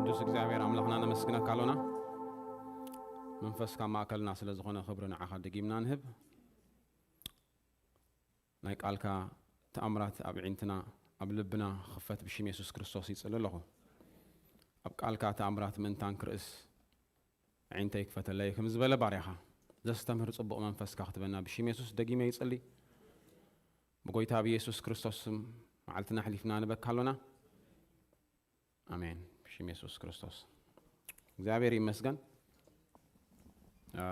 ቅዱስ እግዚኣብሔር ኣምላኽና ነመስግነካ ኣሎና። መንፈስካ ማእከልና ስለ ዝኾነ ክብሪ ንዓኻ ደጊምና ንህብ። ናይ ቃልካ ተኣምራት ኣብ ኣዒንትና፣ ኣብ ልብና ክኽፈት ብሽም የሱስ ክርስቶስ ይጽሊ ኣለኹ። ኣብ ቃልካ ተኣምራት ምእንታን ክርእስ ኣዒንተይ ክፈተለይ ከም ዝበለ ባርያኻ ዘስተምህር ጽቡቕ መንፈስካ ክትበና ብሽም የሱስ ደጊመ ይጽሊ። ብጎይታ ብየሱስ ክርስቶስ ስም መዓልትና ኣሕሊፍና ንበካ ኣሎና። ኣሜን። ብሽም የሱስ ክርስቶስ። እግዚኣብሔር ይመስገን። እ፣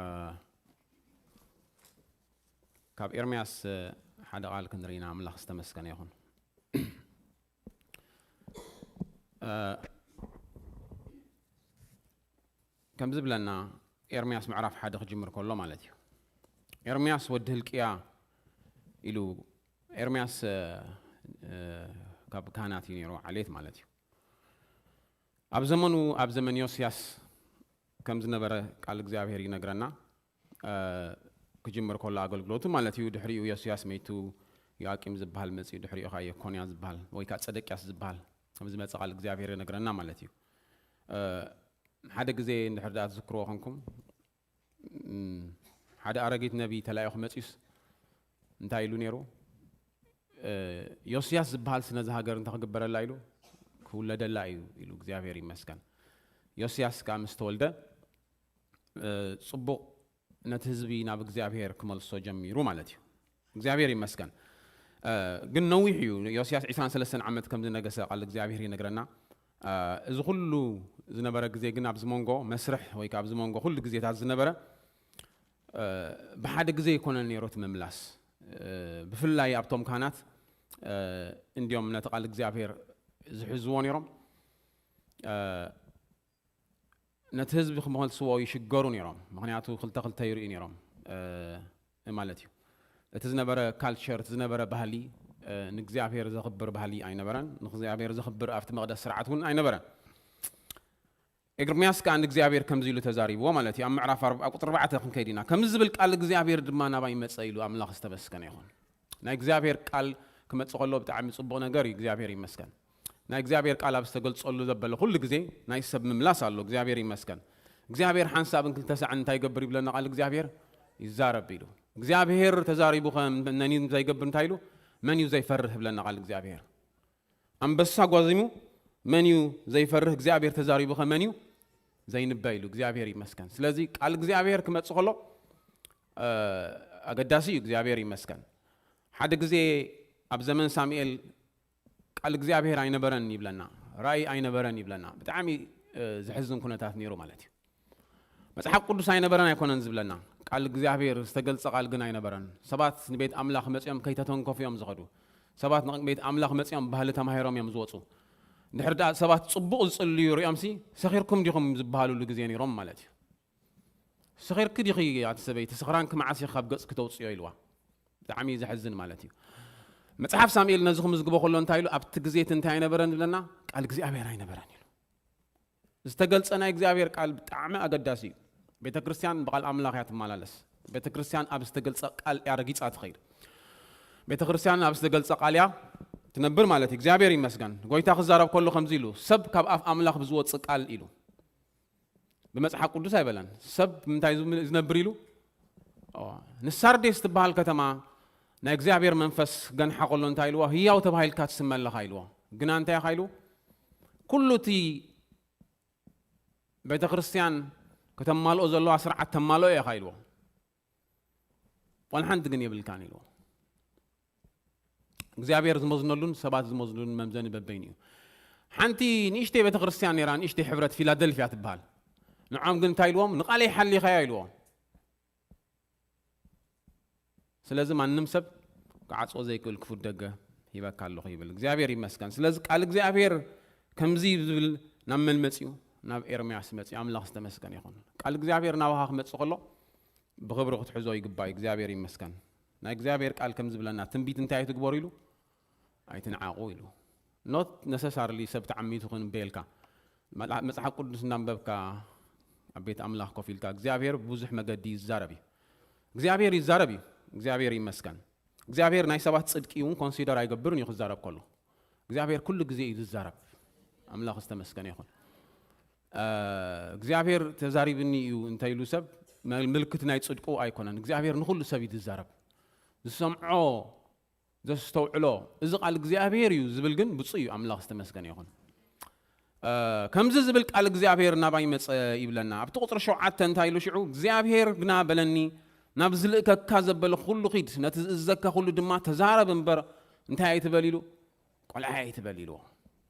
ካብ ኤርምያስ፣ እ፣ ሓደ ቃል ክንርኢና ኣምላኽ ዝተመስገነ ይኹን። እ፣ ከም ዝብለና ኤርምያስ ምዕራፍ ሓደ ክጅምር ከሎ ማለት እዩ። ኤርምያስ ወዲ ህልቅያ ኢሉ፣ ኤርምያስ፣ እ፣ እ፣ ካብ ካህናት እዩ ነይሩ፣ ዓሌት ማለት እዩ። ኣብ ዘመኑ፣ ኣብ ዘመን ዮስያስ ከም ዝነበረ ቃል እግዚኣብሔር ይነግረና። እ፣ ክጅምር ከሎ ኣገልግሎቱ ማለት እዩ። ድሕሪኡ ዮስያስ መይቱ፣ ዮኣቂም ዝበሃል መጺኡ፣ ድሕሪኡ ኸዓ የኮንያ ዝበሃል ወይ ከዓ ጸደቅያስ ዝበሃል ከም ዝመጸ ቃል እግዚኣብሔር ይነግረና ማለት እዩ። እ፣ ሓደ ግዜ እንድሕር ደኣ ትዝክርዎ ኾንኩም፣ እም፣ ሓደ ኣረጊት ነቢይ ተላኢኹ መጺኡስ እንታይ ኢሉ ነይሩ? እ፣ ዮስያስ ዝበሃል ስነዚ ሃገር እንተ ክግበረላ ኢሉ፣ ክውለደላ እዩ ኢሉ፣ እግዚኣብሔር ይመስገን። ዮስያስ ከኣ ምስ ተወልደ፣ እ፣ ጽቡቕ ነቲ ህዝቢ ናብ እግዚኣብሔር ክመልሶ ጀሚሩ ማለት እዩ። እግዚኣብሔር ይመስገን። እ፣ ግን ነዊሕ እዩ። ዮስያስ ዕስራን ሰለስተን ዓመት ከም ዝነገሰ ቃል እግዚኣብሔር ይነግረና። እ፣ እዚ ኩሉ ዝነበረ ግዜ ግን ኣብዚ መንጎ መስርሕ ወይ ከኣ ኣብዚ መንጎ ኩሉ ግዜታት ዝነበረ፣ እ፣ ብሓደ ግዜ ኣይኮነን ነይሩ እቲ ምምላስ። እ፣ ብፍላይ ኣብቶም ካህናት፣ እ፣ እንዲዮም ነቲ ቃል እግዚኣብሔር ዝሕዝዎ ነይሮም። እ፣ ነቲ ህዝቢ ክመልስዎ ይሽገሩ ነይሮም። ምኽንያቱ ክልተ ክልተ ይርእዩ ነይሮም፣ እ፣ ማለት እዩ። እቲ ዝነበረ ካልቸር፣ እቲ ዝነበረ ባህሊ፣ እ፣ ንእግዚኣብሔር ዘኽብር ባህሊ ኣይነበረን። ንእግዚኣብሔር ዘኽብር ኣብቲ መቕደስ ስርዓት እውን ኣይነበረን። ኤርምያስ ከኣ ንእግዚኣብሔር ከምዚ ኢሉ ተዛሪብዎ ማለት እዩ። ኣብ ምዕራፍ ኣርብ-፣ ኣብ ቁጽሪ ኣርባዕተ ክንከይድ ኢና። ከምዚ ዝብል ቃል እግዚኣብሔር ድማ ናባይ መጸ ኢሉ፣ ኣምላኽ ዝተመስገነ ይኹን። ናይ እግዚኣብሔር ቃል ክመጽእ ከሎ ብጣዕሚ ጽቡቕ ነገር እዩ፣ እግዚኣብሔር ይመስገን። ናይ እግዚኣብሔር ቃል ኣብ ዝተገልጸሉ ዘበለ ኩሉ ግዜ ናይ ሰብ ምምላስ ኣሎ፣ እግዚኣብሔር ይመስገን። እግዚኣብሔር ሓንሳብን ክልተ ሳዕን እንታይ ይገብር ይብለና ቃል እግዚኣብሔር? ይዛረብ ኢሉ። እግዚኣብሔር ተዛሪቡ ከ መን እዩ ዘይገብር እንታይ ኢሉ? መን እዩ ዘይፈርህ ይብለና ቃል እግዚኣብሔር? ኣንበሳ ጓዚሙ መን እዩ ዘይፈርህ? እግዚኣብሔር ተዛሪቡ ከ መን እዩ ዘይንበ ኢሉ? እግዚኣብሔር ይመስገን። ስለዚ ቃል እግዚኣብሔር ክመጽእ ከሎ፣ እ፣ ኣገዳሲ እዩ። እግዚኣብሔር ይመስገን። ሓደ ግዜ ኣብ ዘመን ሳሙኤል ቃል እግዚኣብሔር ኣይነበረን ይብለና፣ ራእይ ኣይነበረን ይብለና። ብጣዕሚ፣ እ፣ ዘሕዝን ኩነታት ነይሩ ማለት እዩ። መጽሓፍ ቅዱስ ኣይነበረን ኣይኮነን ዝብለና፣ ቃል እግዚኣብሔር ዝተገልጸ ቃል ግን ኣይነበረን። ሰባት ንቤት ኣምላኽ መጺኦም ከይተተንከፉ እዮም ዝኸዱ። ሰባት ንቤት ኣምላኽ መጺኦም ባህሊ ተማሂሮም እዮም ዝወጹ። እንድሕር ደኣ ሰባት ጽቡቕ ዝጽልዩ ሪኦምሲ፣ "ሰኺርኩም ዲኹም?" ዝበሃሉሉ ግዜ ነይሮም ማለት እዩ። "ሰኺርኪ ዲኺ ኣቲ ሰበይቲ? ስኽራንኪ መዓስ ኢኺ ካብ ገጽኪ ተውጽዮ?" ኢልዋ። ብጣዕሚ ዘሕዝን ማለት እዩ። መጽሓፍ ሳሙኤል ነዚ ክምዝግቦ ከሎ እንታይ ኢሉ? ኣብቲ ግዜ እቲ እንታይ ኣይነበረን ዝብለና? ቃል እግዚኣብሔር ኣይነበረን ኢሉ። ዝተገልጸ ናይ እግዚኣብሔር ቃል ብጣዕሚ ኣገዳሲ እዩ። ቤተ ክርስቲያን ብቓል ኣምላኽ እያ ትመላለስ። ቤተ ክርስቲያን ኣብ ዝተገልጸ ቃል እያ ረጊጻ ትኸይድ። ቤተ ክርስቲያን ኣብ ዝተገልጸ ቃል እያ ትነብር ማለት እዩ። እግዚኣብሔር ይመስገን። ጎይታ ክዛረብ ከሎ ከምዚ ኢሉ፣ "ሰብ ካብ ኣፍ ኣምላኽ ብዝወጽእ ቃል" ኢሉ። ብመጽሓፍ ቅዱስ ኣይበለን። ሰብ ብምንታይ ዝም-፣ ዝነብር ኢሉ? ኦ፣ ንሳርዴስ ትበሃል ከተማ ናይ እግዚኣብሔር መንፈስ ገንሓ ከሎ እንታይ ኢልዎ? "ህያው ተባሂልካ ትስመ ኣለኻ" ኢልዎ። ግና እንታይ ኢኻ ኢሉ? "ኩሉ እቲ ቤተ ክርስቲያን ከተማልኦ ዘለዋ ስርዓት ተማልኦ ኢኻ" ኢልዎ። "ዋላ ሓንቲ ግን የብልካን" ኢልዎ። እግዚኣብሔር ዝመዝነሉን ሰባት ዝመዝነሉን መምዘኒ በበይኑ እዩ። ሓንቲ ንእሽተይ ቤተ ክርስቲያን ነይራ፣ ንእሽተይ ሕብረት ፊላደልፊያ ትበሃል። ንዖም ግን እንታይ ኢልዎም? "ንቓለይ ሓሊኻዮ" ኢልዎም። ስለዚ ማንም ሰብ ክዓጽዎ ዘይክእል ክፉት ደገ ሂበካ ኣለኹ ይብል። እግዚኣብሔር ይመስገን። ስለዚ ቃል እግዚኣብሔር ከምዚ ዝብል ናብ መን መጺኡ? ናብ ኤርምያስ መጺኡ። ኣምላኽ ዝተመስገነ ይኹን። ቃል እግዚኣብሔር ናባኻ ክመጽእ ከሎ ብኽብሪ ክትሕዞ ይግባእ። እግዚኣብሔር ይመስገን። ናይ እግዚኣብሔር ቃል ከም ዝብለና ትንቢት እንታይ ኣይትግበሩ ኢሉ? ኣይትንዓቑ ኢሉ። Not necessarily ሰብ ተዓሚቱ ክንበየልካ። መልኣ-፣ መጽሓፍ ቅዱስ እናንበብካ ኣብ ቤት ኣምላኽ ኮፍ ኢልካ እግዚኣብሔር ብብዙሕ መገዲ ይዛረብ እዩ። እግዚኣብሔር ይዛረብ እዩ። እግዚኣብሔር ይመስገን። እግዚኣብሔር ናይ ሰባት ጽድቂ እውን ኮንሲደር ኣይገብርን እዩ ክዛረብ ከሎ። እግዚኣብሔር ኩሉ ግዜ እዩ ዝዛረብ። ኣምላኽ ዝተመስገነ ይኹን። እግዚኣብሔር ተዛሪብኒ እዩ እንተኢሉ ሰብ፣ ምልክት ናይ ጽድቁ ኣይኮነን። እግዚኣብሔር ንኹሉ ሰብ እዩ ዝዛረብ። ዝሰምዖ፣ ዘስተውዕሎ፣ እዚ ቃል እግዚኣብሔር እዩ ዝብል ግን ብፁዕ እዩ። ኣምላኽ ዝተመስገነ ይኹን። ከምዚ ዝብል ቃል እግዚኣብሔር ናባይ መጸ ይብለና ኣብቲ ቁፅሪ ሸውዓተ። እንታይ ኢሉ ሽዑ? እግዚኣብሔር ግና በለኒ፣ ናብ ዝልእከካ ዘበለ ኩሉ ኺድ፣ ነቲ ዝእዘካ ኩሉ ድማ ተዛረብ እምበር እንታይ ኣይትበል ኢሉ? ቆልዓ ኣይትበል ኢልዎ።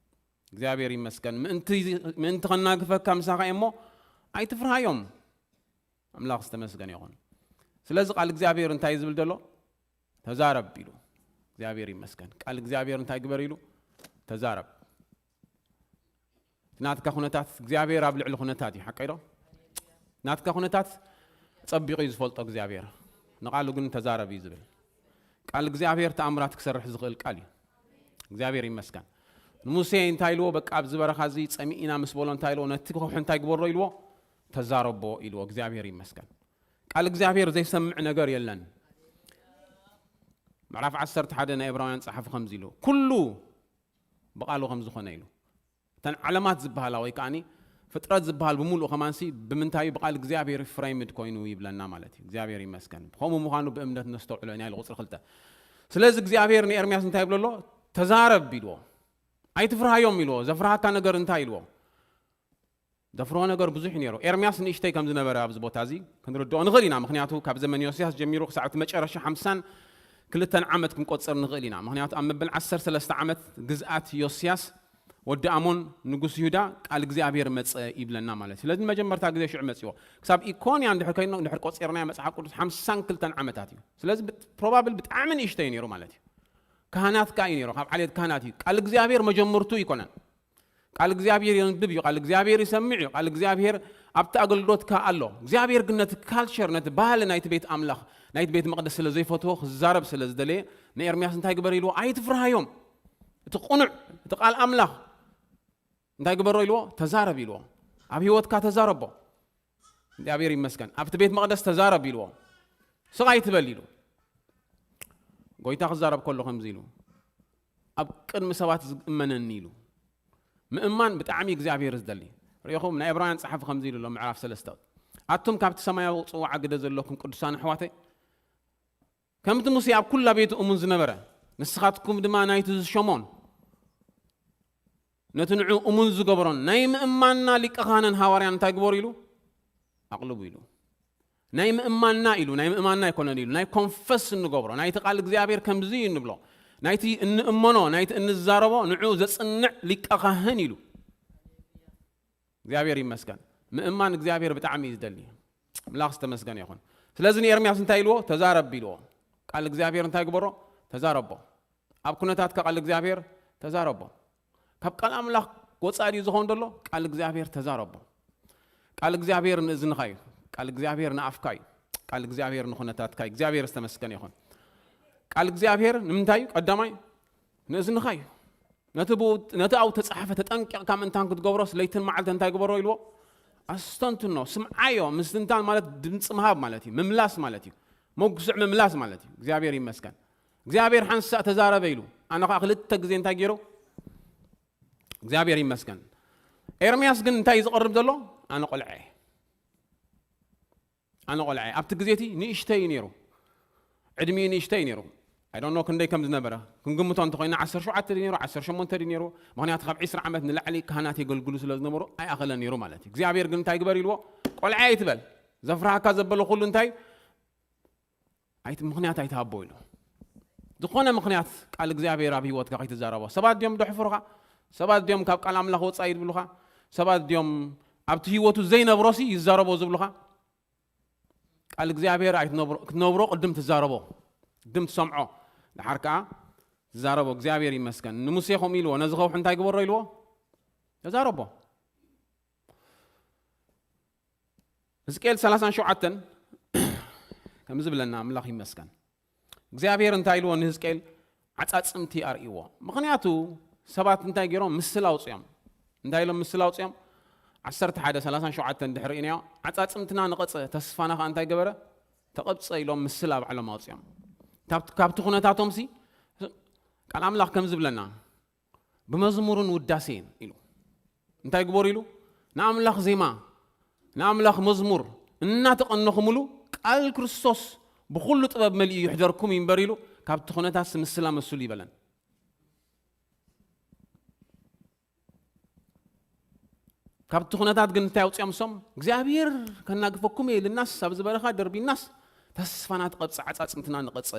እግዚኣብሔር ይመስገን። ምእንቲ ከናግፈካ ምሳኻ እየ እሞ ኣይትፍርሃዮም። ኣምላኽ ዝተመስገነ ይኹን። ስለዚ ቃል እግዚኣብሔር እንታይ ዝብል ዘሎ? ተዛረብ ኢሉ። እግዚኣብሔር ይመስገን። ቃል እግዚኣብሔር እንታይ ግበር ኢሉ? ተዛረብ። ናትካ ኩነታት እግዚኣብሔር ኣብ ልዕሊ ኩነታት እዩ። ሓቀይ ዶ? ናትካ ኩነታት ጸቢቑ እዩ ዝፈልጦ እግዚኣብሔር። ንቓሉ ግን ተዛረብ እዩ ዝብል። ቃል እግዚኣብሔር ተኣምራት ክሰርሕ ዝኽእል ቃል እዩ። እግዚኣብሔር ይመስገን። ንሙሴ እንታይ ኢልዎ? በቃ ኣብዚ በረኻ እዚ ጸሚእና ምስ በሎ እንታይ ኢልዎ? ነቲ ከውሒ እንታይ ግበሮ ኢልዎ? ተዛረቦ ኢልዎ። እግዚኣብሔር ይመስገን። ቃል እግዚኣብሔር ዘይሰምዕ ነገር የለን። ምዕራፍ ዓሰርተ ሓደ ናይ ዕብራውያን ጸሓፊ ከምዚ ኢሉ፣ ኩሉ ብቓሉ ከም ዝኾነ ኢሉ። እተን ዓለማት ዝበሃላ ወይ ከዓኒ ፍጥረት ዝበሃል ብምሉኡ ከማንሲ ብምንታይ? ብቓል እግዚኣብሔር ፍሬምድ ኮይኑ ይብለና ማለት እዩ። እግዚኣብሔር ይመስገን። ከምኡ ምዃኑ ብእምነት ነስተውዕሎ ኢና ኢሉ ቁፅሪ ክልተ። ስለዚ እግዚኣብሔር ንኤርምያስ እንታይ ይብሎ ኣሎ? ተዛረብ ኢልዎ። ኣይትፍርሃዮም ኢልዎ። ዘፍርሃካ ነገር እንታይ ኢልዎ? ዘፍርሆ ነገር ብዙሕ እዩ ነይሩ። ኤርምያስ ንእሽተይ ከም ዝነበረ ኣብዚ ቦታ እዚ ክንርድኦ ንኽእል ኢና። ምኽንያቱ ካብ ዘመን ዮስያስ ጀሚሩ ክሳብ እቲ መጨረሻ ሓምሳን ክልተን ዓመት ክንቆጽር ንኽእል ኢና። ምኽንያቱ ኣብ መበል ዓሰርተ ሰለስተ ዓመት ግዝኣት ዮስያስ ወዲ ኣሞን ንጉስ ይሁዳ ቃል እግዚኣብሔር መጸ ይብለና ማለት እዩ። ስለዚ ንመጀመርታ ግዜ ሽዑ መጺዎ። ክሳብ ኢኮንያ እንድሕር ከይድና፣ እንድሕር ቆጺርናዮ መጽሓፍ ቅዱስ ሓምሳን ክልተን ዓመታት እዩ። ስለዚ ብት-፣ ፕሮባብል ብጣዕሚ ንእሽተይ እዩ ነይሩ ማለት እዩ። ካህናት ከኣ እዩ ነይሩ፣ ካብ ዓሌት ካህናት እዩ። ቃል እግዚኣብሔር መጀመርቱ ኣይኮነን። ቃል እግዚኣብሔር የንብብ እዩ፣ ቃል እግዚኣብሔር ይሰምዕ እዩ፣ ቃል እግዚኣብሔር ኣብቲ ኣገልግሎትካ ኣሎ። እግዚኣብሔር ግን ነቲ ካልቸር፣ ነቲ ባህሊ ናይቲ ቤት ኣምላኽ፣ ናይቲ ቤት መቕደስ ስለ ዘይፈትዎ፣ ክዛረብ ስለ ዝደለየ፣ ንኤርምያስ እንታይ ግበር ኢልዎ? ኣይትፍርሃዮም። እቲ ቕኑዕ፣ እቲ ቃል ኣምላኽ እንታይ ግበሮ ኢልዎ? ተዛረብ ኢልዎ። ኣብ ህይወትካ ተዛረቦ። እግዚኣብሔር ይመስገን። ኣብቲ ቤት መቕደስ ተዛረብ ኢልዎ። ስቕ ኣይትበል ኢሉ። ጎይታ ክዛረብ ከሎ ከምዚ ኢሉ፣ ኣብ ቅድሚ ሰባት ዝእመነኒ ኢሉ። ምእማን ብጣዕሚ እግዚኣብሔር ዝደሊ። ርኢኹም፣ ናይ ዕብራውያን ጸሓፊ ከምዚ ኢሉ ኣሎ፣ ምዕራፍ ሰለስተ፣ ኣቱም ካብቲ ሰማያዊ ጽዋዓ ግደ ዘለኩም ቅዱሳን ኣሕዋተይ፣ ከምቲ ሙሴ ኣብ ኩላ ቤቱ እሙን ዝነበረ፣ ንስኻትኩም ድማ ናይቲ ዝሸሞን ነቲ ንዑ እሙን ዝገበሮን ናይ ምእማንና ሊቀ ካህንን ሃዋርያን እንታይ ግበሩ ኢሉ? ኣቕልቡ ኢሉ። ናይ ምእማንና ኢሉ፣ ናይ ምእማንና ኣይኮነን ኢሉ፣ ናይ ኮንፈስ እንገብሮ፣ ናይቲ ቃል እግዚኣብሔር ከምዚ እዩ እንብሎ፣ ናይቲ እንእመኖ፣ ናይቲ እንዛረቦ ንዑ ዘጽንዕ ሊቀ ካህን ኢሉ። እግዚኣብሔር ይመስገን። ምእማን እግዚኣብሔር ብጣዕሚ እዩ ዝደሊ። ኣምላኽ ዝተመስገነ ይኹን። ስለዚ ንኤርምያስ እንታይ ኢልዎ? ተዛረብ ኢልዎ። ቃል እግዚኣብሔር እንታይ ግበሮ? ተዛረቦ። ኣብ ኩነታትካ ቃል እግዚኣብሔር ተዛረቦ። ካብ ቃል ኣምላኽ ወጻኢ ድዩ ዝኸውን ዘሎ? ቃል እግዚኣብሔር ተዛረቦ። ቃል እግዚኣብሔር ንእዝንኻ እዩ። ቃል እግዚኣብሔር ንኣፍካ እዩ። ቃል እግዚኣብሔር ንኹነታትካ እዩ። እግዚኣብሔር ዝተመስገነ ይኹን። ቃል እግዚኣብሔር ንምንታይ እዩ? ቀዳማይ ንእዝንኻ እዩ። ነቲ ብኡ፣ ነቲ ኣብኡ ተጻሕፈ ተጠንቂቕካ ምእንታን ክትገብሮስ ለይትን መዓልትን እንታይ ግበሮ ኢልዎ? ኣስተንትኖ፣ ስምዓዮ። ምስትንታን ማለት ድምጺ ምሃብ ማለት እዩ፣ ምምላስ ማለት እዩ፣ መጉስዕ ምምላስ ማለት እዩ። እግዚኣብሔር ይመስገን። እግዚኣብሔር ሓንሳእ ተዛረበ ኢሉ፣ ኣነ ኸኣ ክልተ ግዜ እንታይ ገይሩ? እግዚኣብሔር ይመስገን። ኤርምያስ ግን እንታይ እዩ ዝቐርብ ዘሎ? ኣነ ቆልዐ እየ። ኣነ ቆልዐ እየ። ኣብቲ ግዜ እቲ ንእሽተይ እዩ ነይሩ። ዕድሚኡ ንእሽተይ እዩ ነይሩ። I don't know ክንደይ ከም ዝነበረ። ክንግምቶ እንተኾይና ዓሰርተ ሸውዓተ ድዩ ነይሩ፣ ዓሰርተ ሸሞንተ ድዩ ነይሩ? ምኽንያቱ ካብ ዕስራ ዓመት ንላዕሊ ካህናት የገልግሉ ስለ ዝነበሩ ኣይኣኸለን ነይሩ ማለት እዩ። እግዚኣብሔር ግን እንታይ ግበር ኢልዎ? ቆልዐ ኣይትበል። ዘፍርሃካ ዘበለ ኩሉ እንታይ? ኣይቲ-፣ ምኽንያት ኣይትሃቦ ኢሉ። ዝኾነ ምኽንያት ቃል እግዚኣብሔር ኣብ ህይወትካ ከይትዛረቦ። ሰባት ድዮም ደሕፍሩኻ? ሰባት ድዮም ካብ ቃል ኣምላኽ ወጻኢ ይብሉኻ? ሰባት ድዮም ኣብቲ ህይወቱ ዘይነብሮሲ ይዛረቦ ዝብሉኻ? ቃል እግዚኣብሔር ኣይትነብሮ-፣ ክትነብሮ ቅድም ትዛረቦ፣ ቅድም ትሰምዖ፣ ድሓር ከኣ ትዛረቦ። እግዚኣብሔር ይመስገን። ንሙሴ ከምኡ ኢልዎ፣ ነዚ ከውሒ እንታይ ግበሮ ኢልዎ? ተዛረቦ። ሕዝቅኤል ሰላሳን ሸውዓተን ከምዚ ብለና፣ ኣምላኽ ይመስገን። እግዚኣብሔር እንታይ ኢልዎ ንሕዝቅኤል? ዓጻጽምቲ ኣርእይዎ። ምኽንያቱ ሰባት እንታይ ገይሮም? ምስል ኣውጽኦም። እንታይ ኢሎም ምስል ኣውጽኦም? ዓሰርተ ሓደ ሰላሳን ሸውዓተን ድሕሪ ርእናዮ፣ ዓጻጽምትና ነቐጸ፣ ተስፋና ኸኣ እንታይ ገበረ? ተቐብጸ ኢሎም ምስል ኣብ ባዕሎም ኣውጽኦም። ካብቲ፣ ካብቲ ኩነታቶምሲ ቃል ኣምላኽ ከምዚ ብለና፣ ብመዝሙርን ውዳሴን ኢሉ። እንታይ ግበሩ ኢሉ? ንኣምላኽ ዜማ፣ ንኣምላኽ መዝሙር እናተቐነኹምሉ፣ ቃል ክርስቶስ ብኹሉ ጥበብ መሊኡ ይሕደርኩም እዩ እምበር ኢሉ፣ ካብቲ ኩነታት ምስላ መስሉ ይበለን። ካብቲ ኩነታት ግን እንታይ ኣውፅኦም እሶም? እግዚኣብሔር ከናግፈኩም እየ ኢልናስ፣ ኣብዚ በረኻ ደርቢናስ፣ ተስፋና ትቐብፀ፣ ዓፃፅምትና ንቐፀ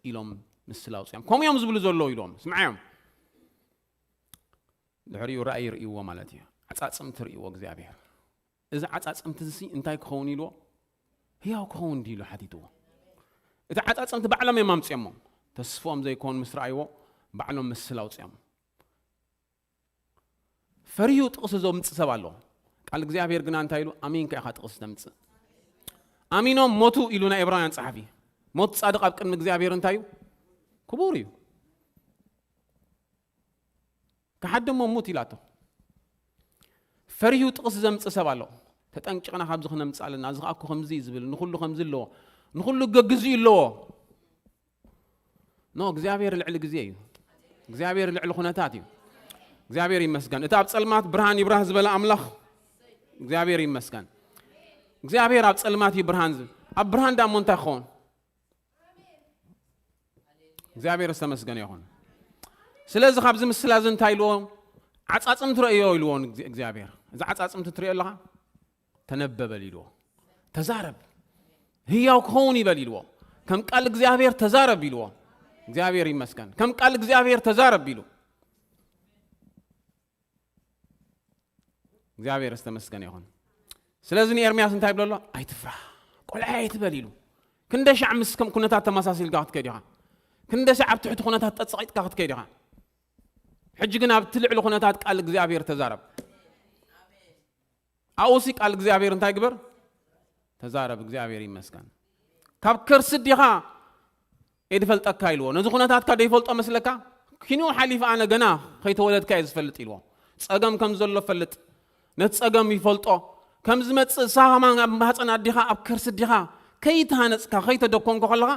ኢሎም ምስላ ኣውፅኦም። ከምኡ እዮም ዝብሉ ዘለዉ ኢሎም። ስምዓዮም። ድሕሪኡ ራእይ ርእይዎ ማለት እዩ። ዓፃፅምቲ ርእይዎ እግዚኣብሔር። እዚ ዓፃፅምቲ እዚ እንታይ ክኸውን ኢልዎ? ህያው ክኸውን ድዩ ኢሉ ሓቲትዎ። እቲ ዓፃፅምቲ ባዕሎም እዮም ኣምፅኦሞ። ተስፍኦም ዘይኮን ምስ ረኣይዎ፣ ባዕሎም ምስላ ኣውፅኦም። ፈሪሁ ጥቕሲ ዘምጽእ ሰብ ኣሎ። ቃል እግዚኣብሔር ግና እንታይ ኢሉ? ኣሚንካ ኢኻ ጥቕሲ ተምጽእ። ኣሚኖም ሞቱ ኢሉ ናይ ዕብራውያን ጸሓፊ። ሞት ጻድቕ ኣብ ቅድሚ እግዚኣብሔር እንታይ እዩ? ክቡር እዩ። ክሓደሞ ሙት ኢላቶ። ፈሪሁ ጥቕሲ ዘምጽእ ሰብ ኣሎ። ተጠንቂቕና ካብዚ ክነምጽእ ኣለና። እዚ ከኣ እኮ ከምዚ እዩ ዝብል፣ ንኹሉ ከምዚ ኣለዎ። ንኹሉ ገግዚኡ ኣለዎ። ኖ፣ እግዚኣብሔር ልዕሊ ግዜ እዩ። እግዚኣብሔር ልዕሊ ኩነታት እዩ። እግዚኣብሔር ይመስገን። እቲ ኣብ ጸልማት ብርሃን ይብራህ ዝበለ ኣምላኽ እግዚኣብሔር ይመስገን። እግዚኣብሔር ኣብ ጸልማት እዩ ብርሃን ዝ-፣ ኣብ ብርሃን ዳሞ እንታይ ክኸውን? እግዚኣብሔር ዝተመስገነ ይኹን። ስለዚ ካብዚ ምስላ እዚ እንታይ ኢልዎ? ዓጻጽም ትርእዮ ኢልዎ ንግዜ-፣ እግዚኣብሔር። እዚ ዓጻጽም ትርእዮ ኣለኻ? ተነበበል ኢልዎ። ተዛረብ። ህያው ክኸውን ይበል ኢልዎ። ከም ቃል እግዚኣብሔር ተዛረብ ኢልዎ። እግዚኣብሔር ይመስገን። ከም ቃል እግዚኣብሔር ተዛረብ ኢሉ። እግዚኣብሔር ዝተመስገነ ይኹን። ስለዚ ንኤርምያስ እንታይ ይብሎ ኣሎ? ኣይትፍራ፣ ቆልዓ ኣይትበል ኢሉ። ክንደ ሻዕ ምስ ከም ኩነታት ተመሳሲልካ ክትከይድ ኢኻ? ክንደ ሻዕ ኣብ ትሕቲ ኩነታት ጠጸቒጥካ ክትከይድ ኢኻ? ሕጂ ግን ኣብቲ ልዕሊ ኩነታት ቃል እግዚኣብሔር ተዛረብ። ኣብኡሲ ቃል እግዚኣብሔር እንታይ ግበር? ተዛረብ። እግዚኣብሔር ይመስገን። ካብ ከርሲ ዲኻ? እየ ድፈልጠካ ኢልዎ። ነዚ ኩነታትካ ደይፈልጦ መስለካ? ኪንኡ ሓሊፈ ኣነ ገና ከይተወለድካ እየ ዝፈልጥ ኢልዎ። ጸገም ከም ዘሎ ፈልጥ። ነቲ ጸገም ይፈልጦ። ከም ዝመጽእ ንስኻ ከማን ኣብ ማህጸን ኣዲኻ፣ ኣብ ከርሲ ዲኻ ከይተሃነጽካ፣ ከይተደኮንካ ከለኻ፣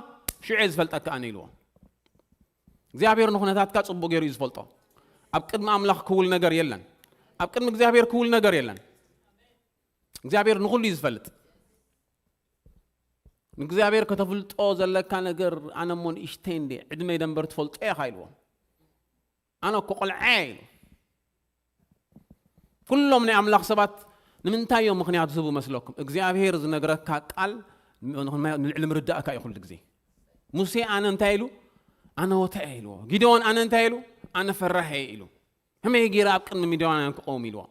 ሽዑ እየ ዝፈልጠካ ኣነ ኢልዎ። እግዚኣብሔር ንኹነታትካ ጽቡቕ ገይሩ እዩ ዝፈልጦ። ኣብ ቅድሚ ኣምላኽ ክውል ነገር የለን። ኣብ ቅድሚ እግዚኣብሔር ክውል ነገር የለን። እግዚኣብሔር ንኹሉ እዩ ዝፈልጥ። ንእግዚኣብሔር ከተፍልጦ ዘለካ ነገር ኣነ እሞ ንእሽተይ እንዴ፣ ዕድመይ ደንበር ትፈልጦ ኢኻ ኢልዎ። ኣነ እኮ ቆልዓ እየ ኢሉ። ኩሎም ናይ ኣምላኽ ሰባት ንምንታይ እዮም ምኽንያት ዝህቡ መስለኩም? እግዚኣብሔር ዝነግረካ ቃል ንልዕሊ ምርዳእካ እዩ ኩሉ ግዜ። ሙሴ ኣነ እንታይ ኢሉ? ኣነ ወተ እየ ኢልዎ። ጊደዎን ኣነ እንታይ ኢሉ? ኣነ ፈራህ እየ ኢሉ። ከመይ ገይረ ኣብ ቅድሚ ሚድያውያን ክቐውም ኢልዎ።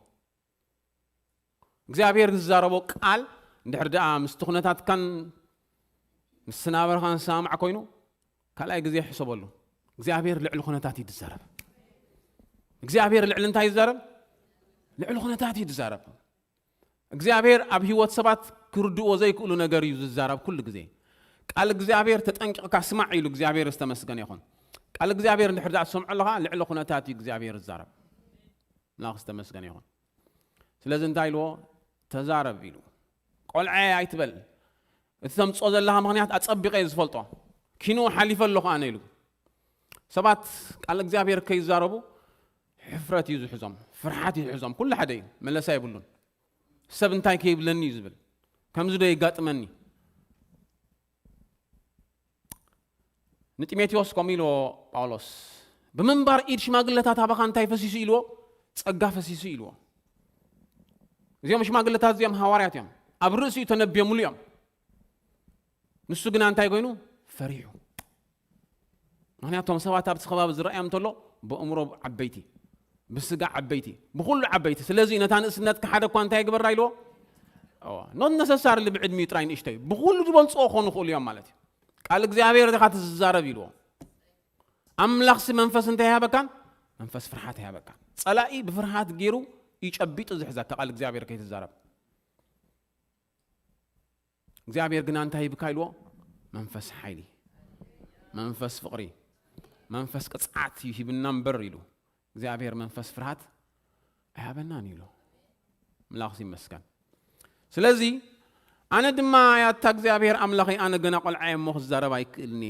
እግዚኣብሔር ዝዛረቦ ቃል እንድሕር ደኣ ምስቲ ኩነታትካን ምስ ናበርኻን ዝሰማማዕ ኮይኑ፣ ካልኣይ ግዜ ሕሰበሉ። እግዚኣብሔር ልዕሊ ኩነታት እዩ ዝዛረብ። እግዚኣብሔር ልዕሊ እንታይ ይዛረብ? ልዕሊ ኩነታት እዩ ዝዛረብ። እግዚኣብሔር ኣብ ህይወት ሰባት ክርድእዎ ዘይክእሉ ነገር እዩ ዝዛረብ ኩሉ ግዜ። ቃል እግዚኣብሔር ተጠንቂቕካ ስማዕ ኢሉ እግዚኣብሔር ዝተመስገነ ይኹን። ቃል እግዚኣብሔር እንድሕር ደኣ ትሰምዖ ኣለኻ፣ ልዕሊ ኩነታት እዩ እግዚኣብሔር ዝዛረብ። ኣምላኽ ዝተመስገነ ይኹን። ስለዚ እንታይ ኢልዎ? ተዛረብ ኢሉ። ቆልዐ ኣይትበል። እቲ ተምጽኦ ዘለኻ ምኽንያት ኣጸቢቐ እየ ዝፈልጦ። ኪንኡ ሓሊፈ ኣለኹ ኣነ ኢሉ። ሰባት ቃል እግዚኣብሔር ከይዛረቡ ሕፍረት እዩ ዝሕዞም፣ ፍርሓት እዩ ዝሕዞም። ኩሉ ሓደ እዩ፣ መለሳ የብሉን። ሰብ እንታይ ከይብለኒ እዩ ዝብል፣ ከምዚ ዶ የጋጥመኒ? ንጢሞቴዎስ ከምኡ ኢልዎ ጳውሎስ፣ ብምንባር ኢድ ሽማግለታት ኣባኻ እንታይ ፈሲሱ ኢልዎ? ጸጋ ፈሲሱ ኢልዎ። እዚኦም ሽማግለታት እዚኦም ሃዋርያት እዮም። ኣብ ርእሲኡ ተነብዮምሉ እዮም። ንሱ ግና እንታይ ኮይኑ? ፈሪሑ። ምኽንያቱ እቶም ሰባት ኣብቲ ከባቢ ዝረኣዮም እንተሎ ብእምሮ ዓበይቲ፣ ብስጋ ዓበይቲ፣ ብኹሉ ዓበይቲ። ስለዚ ነታ ንእስነትካ ሓደ እኳ እንታይ ግበራ ኢልዎ? እዋ፣ not necessarily ብዕድሚኡ ጥራይ ንእሽተይ፣ ብኹሉ ዝበልፅዎ ክኾኑ ይኽእሉ እዮም ማለት እዩ። ቃል እግዚኣብሔር ኢኻ ትዛረብ ኢልዎ። ኣምላኽሲ መንፈስ እንታይ ይሃበካን? መንፈስ ፍርሃት ይሃበካን። ጸላኢ ብፍርሃት ገይሩ ይጨቢጡ ዝሕዘካ ቃል እግዚኣብሔር ከይትዛረብ። እግዚኣብሔር ግና እንታይ ሂብካ ኢልዎ? መንፈስ ሓይሊ፣ መንፈስ ፍቕሪ፣ መንፈስ ቅጽዓት እዩ ሂብና እምበር ኢሉ። እግዚኣብሔር መንፈስ ፍርሃት ኣይሃበናን ኢሉ። ኣምላኽ ይመስገን። ስለዚ ኣነ ድማ ያታ እግዚኣብሔር ኣምላኸይ ኣነ ገና ቆልዓ እየ እሞ ክዛረብ ኣይክእልኒ፣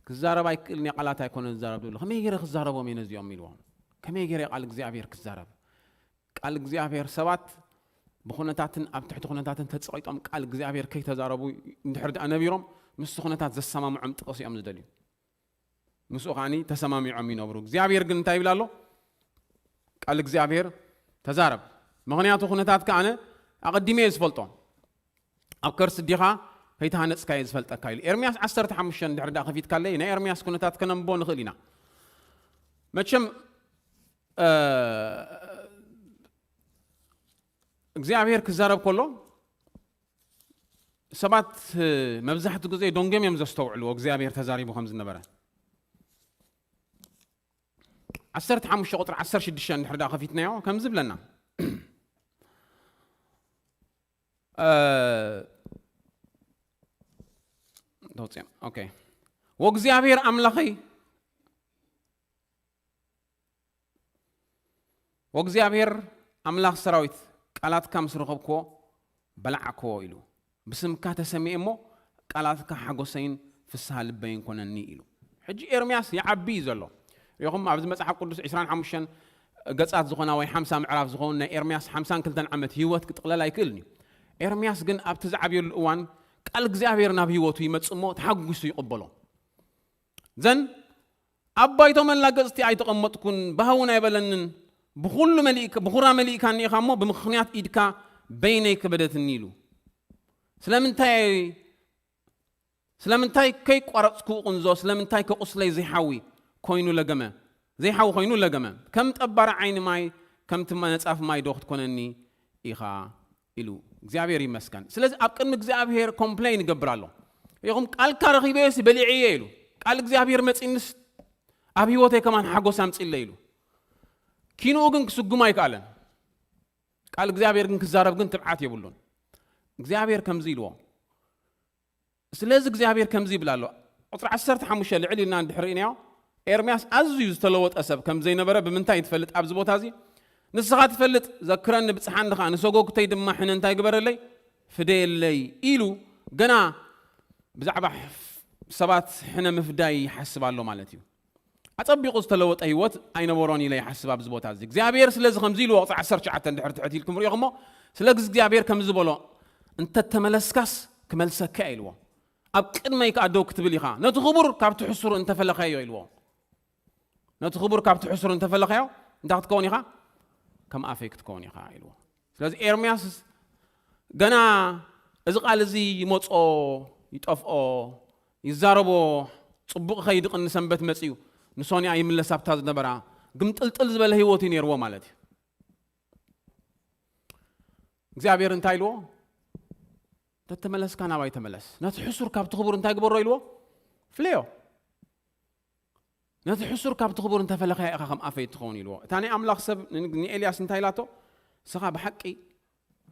ክዛረብ ኣይክእልኒ፣ ቃላት ኣይኮነ ዝዛረብ ዝብሎ። ከመይ ገይረ ክዛረቦም እየ ነዚኦም ኢልዎም። ከመይ ገይረ ቃል እግዚኣብሔር ክዛረብ? ቃል እግዚኣብሔር ሰባት ብኹነታትን ኣብ ትሕቲ ኩነታትን ተጸቒጦም ቃል እግዚኣብሔር ከይተዛረቡ እንድሕር ደኣ ነቢሮም፣ ምስቲ ኩነታት ዘሰማምዖም ጥቕሲ እዮም ዝደልዩ። ምስኡ ከዓኒ ተሰማሚዖም ይነብሩ። እግዚኣብሔር ግን እንታይ ይብል ኣሎ? ቃል እግዚኣብሔር ተዛረብ። ምኽንያቱ ኩነታት ከኣነ ኣቐዲመ እየ ዝፈልጦ። ኣብ ከርሲ ዲኻ ከይተሃነጽካ እየ ዝፈልጠካ ኢሉ። ኤርምያስ ዓሰርተ ሓሙሽተ እንድሕር ደኣ ከፊትካለይ፣ ናይ ኤርምያስ ኩነታት ከነንብቦ ንኽእል ኢና። መቸም፣ እ፣ እግዚኣብሔር ክዛረብ ከሎ ሰባት፣ እ፣ መብዛሕትኡ ግዜ ደንጎም እዮም ዘስተውዕልዎ እግዚኣብሔር ተዛሪቡ ከም ዝነበረ። ዓሰርተ ሓሙሽተ ቁጽሪ ዓሰርተ ሽዱሽተ እንድሕር ደኣ ከፊትናዮ ከምዚ ብለና። እ፣ ተውፅኦም። ኦኬ። "ወእግዚኣብሔር ኣምላኸይ፣ ወእግዚኣብሔር ኣምላኽ ሰራዊት፣ ቃላትካ ምስ ረኸብክዎ በላዕክዎ" ኢሉ። "ብስምካ ተሰሚኤ እሞ ቃላትካ ሓጎሰይን ፍስሃ ልበይን ኮነኒ" ኢሉ። ሕጂ ኤርምያስ ይዓቢ እዩ ዘሎ። ሪኹም ኣብዚ መጽሓፍ ቅዱስ ዕስራን ሓሙሽተን ገጻት ዝኾና ወይ ሓምሳ ምዕራፍ ዝኾኑ ናይ ኤርምያስ ሓምሳን ክልተን ዓመት ህይወት ክጥቕለል ኣይክእልን እዩ። ኤርምያስ ግን ኣብቲ ዝዓብየሉ እዋን ቃል እግዚኣብሔር ናብ ህይወቱ ይመጽእ እሞ ተሓጒሱ ይቕበሎ። ዘን ኣብ ባይቶ መላገጽቲ ኣይተቐመጥኩን፣ ባህውን ኣይበለንን፣ ብኹሉ መሊእካ፣ ብኹራ መሊእካኒ ኢኻ እሞ ብምኽንያት ኢድካ በይነይ ከበደትኒ ኢሉ። ስለምንታይ፣ ስለምንታይ ከይቋረጽኩ ቁንዞ፣ ስለምንታይ ከቁስለይ ዘይሓዊ ኮይኑ ለገመ፣ ዘይሓዊ ኮይኑ ለገመ? ከም ጠባሪ ዓይኒ ማይ፣ ከምቲ ነጻፍ ማይ ዶ ክትኮነኒ ኢኻ? ኢሉ። እግዚኣብሔር ይመስገን። ስለዚ ኣብ ቅድሚ እግዚኣብሔር ኮምፕሌን ይገብር ኣሎ። ኢኹም ቃልካ ረኺበ ሲ በሊዐ እየ ኢሉ። ቃል እግዚኣብሔር መጺንስ ኣብ ህይወተይ ከማን ሓጎስ ኣምጺለ ኢሉ። ኪንኡ ግን ክስጉም ኣይከኣለን። ቃል እግዚኣብሔር ግን ክዛረብ ግን ትብዓት የብሉን። እግዚኣብሔር ከምዚ ኢልዎ። ስለዚ እግዚኣብሔር ከምዚ ይብል ኣሎ። ቁጽሪ ዓሰርተ ሓሙሽተ ልዕል ኢልና እንድሕር ርኢናዮ፣ ኤርምያስ ኣዝዩ ዝተለወጠ ሰብ ከም ዘይነበረ ብምንታይ ትፈልጥ? ኣብዚ ቦታ እዚ ንስኻ ትፈልጥ፣ ዘክረኒ ብጽሓኒ ኸኣ፣ ንሰጎግተይ ድማ ሕነ እንታይ ግበረለይ? ፍደየለይ ኢሉ ገና ብዛዕባ ሰባት ሕነ ምፍዳይ ይሓስብ ኣሎ ማለት እዩ። ኣጸቢቑ ዝተለወጠ ህይወት ኣይነበሮን ኢለ ይሓስብ ኣብዚ ቦታ እዚ። እግዚኣብሔር ስለዚ ከምዚ ኢልዎ ቁጽሪ ዓሰርተ ትሽዓተ እንድሕር ትሕት ኢልኩም ርኢኹሞ፣ ስለ እግዚኣብሔር ከምዚ በሎ፣ "እንተተመለስካስ ክመልሰካ እየ" ኢልዎ። "ኣብ ቅድመይ ከኣ ደው ክትብል ኢኻ፣ ነቲ ክቡር ካብቲ ሕሱር እንተፈለኻዮ" ኢልዎ። "ነቲ ክቡር ካብቲ ሕሱር እንተፈለኻዮ እንታይ ክትከውን ኢኻ? ከም ኣፈይ ክትከውን ኢኻ" ኢልዎ። ስለዚ ኤርምያስ ገና እዚ ቃል እዚ ይመጾ፣ ይጠፍኦ፣ ይዛረቦ፣ ጽቡቕ ኸይዲ ቅኒ ሰንበት መጺኡ፣ ንሶንያ ይምለስ ኣብታ ዝነበራ፣ ግምጥልጥል ዝበለ ህይወት እዩ ነይርዎ ማለት እዩ። እግዚኣብሔር እንታይ ኢልዎ? "ተተመለስካ ናባይ ተመለስ። ነቲ ሕሱር ካብቲ ክቡር እንታይ ግበሮ?" ኢልዎ? "ፍለዮ። ነቲ ሕሱር ካብቲ ክቡር እንተፈለኻዮ ኢኻ ከም ኣፈይ እትኸውን" ኢልዎ። እታ ናይ ኣምላኽ ሰብ ን-፣ ንኤልያስ እንታይ ኢላቶ? "ንስኻ ብሓቂ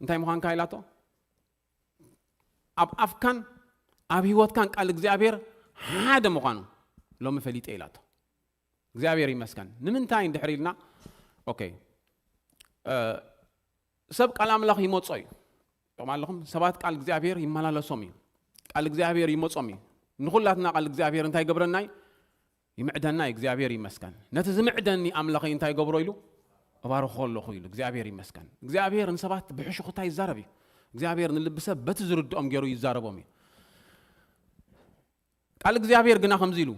እንታይ ምዃንካ?" ኢላቶ። "ኣብ ኣፍካን ኣብ ህይወትካን ቃል እግዚኣብሔር ሓደ ምዃኑ ሎሚ ፈሊጠ" ኢላቶ። እግዚኣብሔር ይመስገን። ንምንታይ እንድሕር ኢልና፣ ኦኬ፣ እ፣ ሰብ ቃል ኣምላኽ ይመጾ እዩ። ዮም ኣለኹም፣ ሰባት ቃል እግዚኣብሔር ይመላለሶም እዩ። ቃል እግዚኣብሔር ይመጾም እዩ። ንኹላትና ቃል እግዚኣብሔር እንታይ ይገብረና እዩ? ይምዕደና እዩ። እግዚኣብሔር ይመስገን። "ነቲ ዝምዕደኒ ኣምላኸይ እንታይ ይገብሮ?" ኢሉ፣ "እባርኾ ኣለኹ" ኢሉ። እግዚኣብሔር ይመስገን። እግዚኣብሔር ንሰባት ብሕሹኽታ ይዛረብ እዩ። እግዚኣብሔር ንልቢ ሰብ በቲ ዝርድኦም ገይሩ ይዛረቦም እዩ። ቃል እግዚኣብሔር ግና ከምዚ ኢሉ፣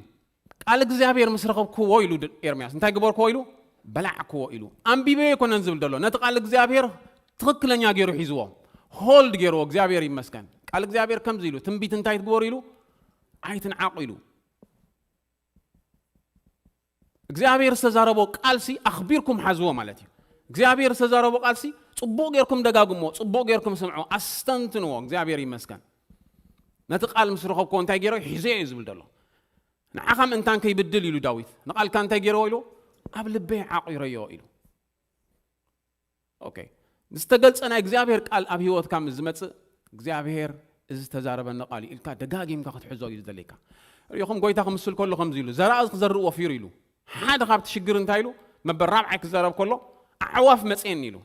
"ቃል እግዚኣብሔር ምስ ረኸብክዎ" ኢሉ ድ-፣ ኤርምያስ፣ "እንታይ ግበርክዎ?" ኢሉ፣ "በላዕክዎ" ኢሉ። ኣንቢበዮ ኣይኮነን ዝብል ዘሎ። ነቲ ቃል እግዚኣብሔር ትኽክለኛ ገይሩ ሒዝዎ፣ ሆልድ ገይርዎ። እግዚኣብሔር ይመስገን። ቃል እግዚኣብሔር ከምዚ ኢሉ፣ "ትንቢት እንታይ ትግበሩ?" ኢሉ፣ "ኣይትንዓቑ" ኢሉ። እግዚኣብሔር ዝተዛረቦ ቃልሲ ኣኽቢርኩም ሓዝዎ ማለት እዩ። እግዚኣብሔር ዝተዛረቦ ቃልሲ ጽቡቕ ጌርኩም ደጋግሞ፣ ጽቡቕ ጌርኩም ስምዖ፣ ኣስተንትንዎ። እግዚኣብሔር ይመስገን። ነቲ ቃል ምስ ረኸብክዎ እንታይ ገይረ? ሒዘዮ እዩ ዝብል ዘሎ። ንዓኻ ምእንታን ከይብድል ኢሉ ዳዊት። ንቓልካ እንታይ ገይረዎ ኢሉ? ኣብ ልበይ ዓቑረዮ ኢሉ። ኦኬ። ዝተገልጸ ናይ እግዚኣብሔር ቃል ኣብ ህይወትካ ምስ ዝመጽእ፣ እግዚኣብሔር እዚ ዝተዛረበኒ ቃል እዩ ኢልካ ደጋጊምካ ክትሕዞ እዩ ዝደልየካ። ርኢኹም፣ ጎይታ ክምስል ከሎ ከምዚ ኢሉ፣ "ዘራእ ክዘርእ ወፊሩ" ኢሉ። ሓደ ካብቲ ሽግር እንታይ ኢሉ? መበል ራብዓይ ክዛረብ ከሎ፣ "ኣዕዋፍ መጽኤን" ኢሉ።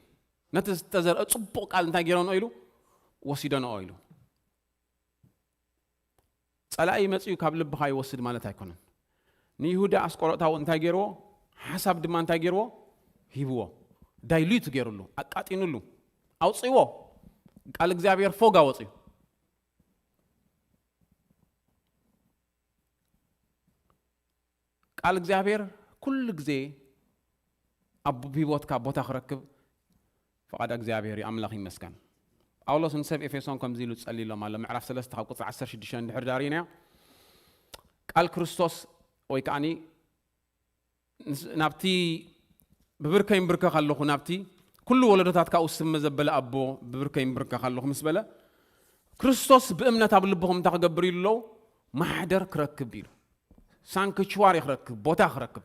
ነቲ ዝተዘርአ ጽቡቕ ቃል እንታይ ገይረንኦ ኢሉ? "ወሲደንኦ" ኢሉ። ጸላኢ መጺኡ ካብ ልብኻ ይወስድ ማለት ኣይኮነን። ንይሁዳ ኣስቆሮታዊ እንታይ ገይርዎ? ሓሳብ ድማ እንታይ ገይርዎ? ሂብዎ። ዳይሉት ገይሩሉ፣ ኣቃጢኑሉ፣ ኣውፅዎ። ቃል እግዚኣብሔር ፎጋ ወፅዩ። ቃል እግዚኣብሔር ኩሉ ግዜ ኣብ ህይወትካ ቦታ ክረክብ ፈቓድ እግዚኣብሔር እዩ። ኣምላኽ ይመስገን። ጳውሎስ ንሰብ ኤፌሶን ከምዚ ኢሉ ጸሊሎም ኣሎ። ምዕራፍ ሰለስተ ካብ ቁጽሪ ዓሰርተ ሽዱሽተ እንድሕር ዳሪናዮ፣ ቃል ክርስቶስ ወይ ከዓኒ ናብቲ ብብርከይ ምብርከኽ ኣለኹ፣ ናብቲ ኩሉ ወለዶታት ካብኡ ስመ ዘበለ ኣቦ ብብርከይ ምብርከኽ ኣለኹ ምስ በለ፣ ክርስቶስ ብእምነት ኣብ ልብኹም እንታይ ክገብር ኢሉ ኣለዉ? ማሕደር ክረክብ ኢሉ። ሳንክቹዋሪ ክረክብ፣ ቦታ ክረክብ።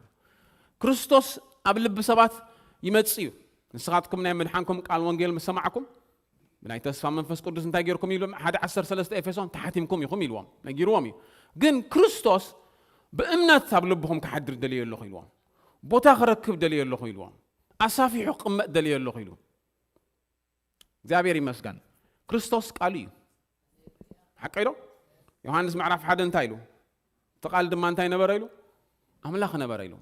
ክርስቶስ ኣብ ልቢ ሰባት ይመጽእ እዩ። ንስኻትኩም ናይ ምድሓንኩም ቃል ወንጌል ምስ ሰማዕኩም፣ ብናይ ተስፋ መንፈስ ቅዱስ እንታይ ገይርኩም ኢሉ፣ ሓደ ዓሰርተ ሰለስተ ኤፌሶን ተሓቲምኩም ኢኹም ኢልዎም፣ ነጊርዎም እዩ። ግን ክርስቶስ ብእምነት ኣብ ልብኹም ክሓድር ደልየ ኣለኹ ኢልዎም። ቦታ ክረክብ ደልየ ኣለኹ ኢልዎም። ኣሳፊሑ ክቕመጥ ደልየ ኣለኹ ኢሉ። እግዚኣብሔር ይመስገን። ክርስቶስ ቃሉ እዩ። ሓቀይ ዶ? ዮሃንስ ምዕራፍ ሓደ እንታይ ኢሉ? እቲ ቃል ድማ እንታይ ነበረ ኢሉ? ኣምላኽ ነበረ ኢሉ።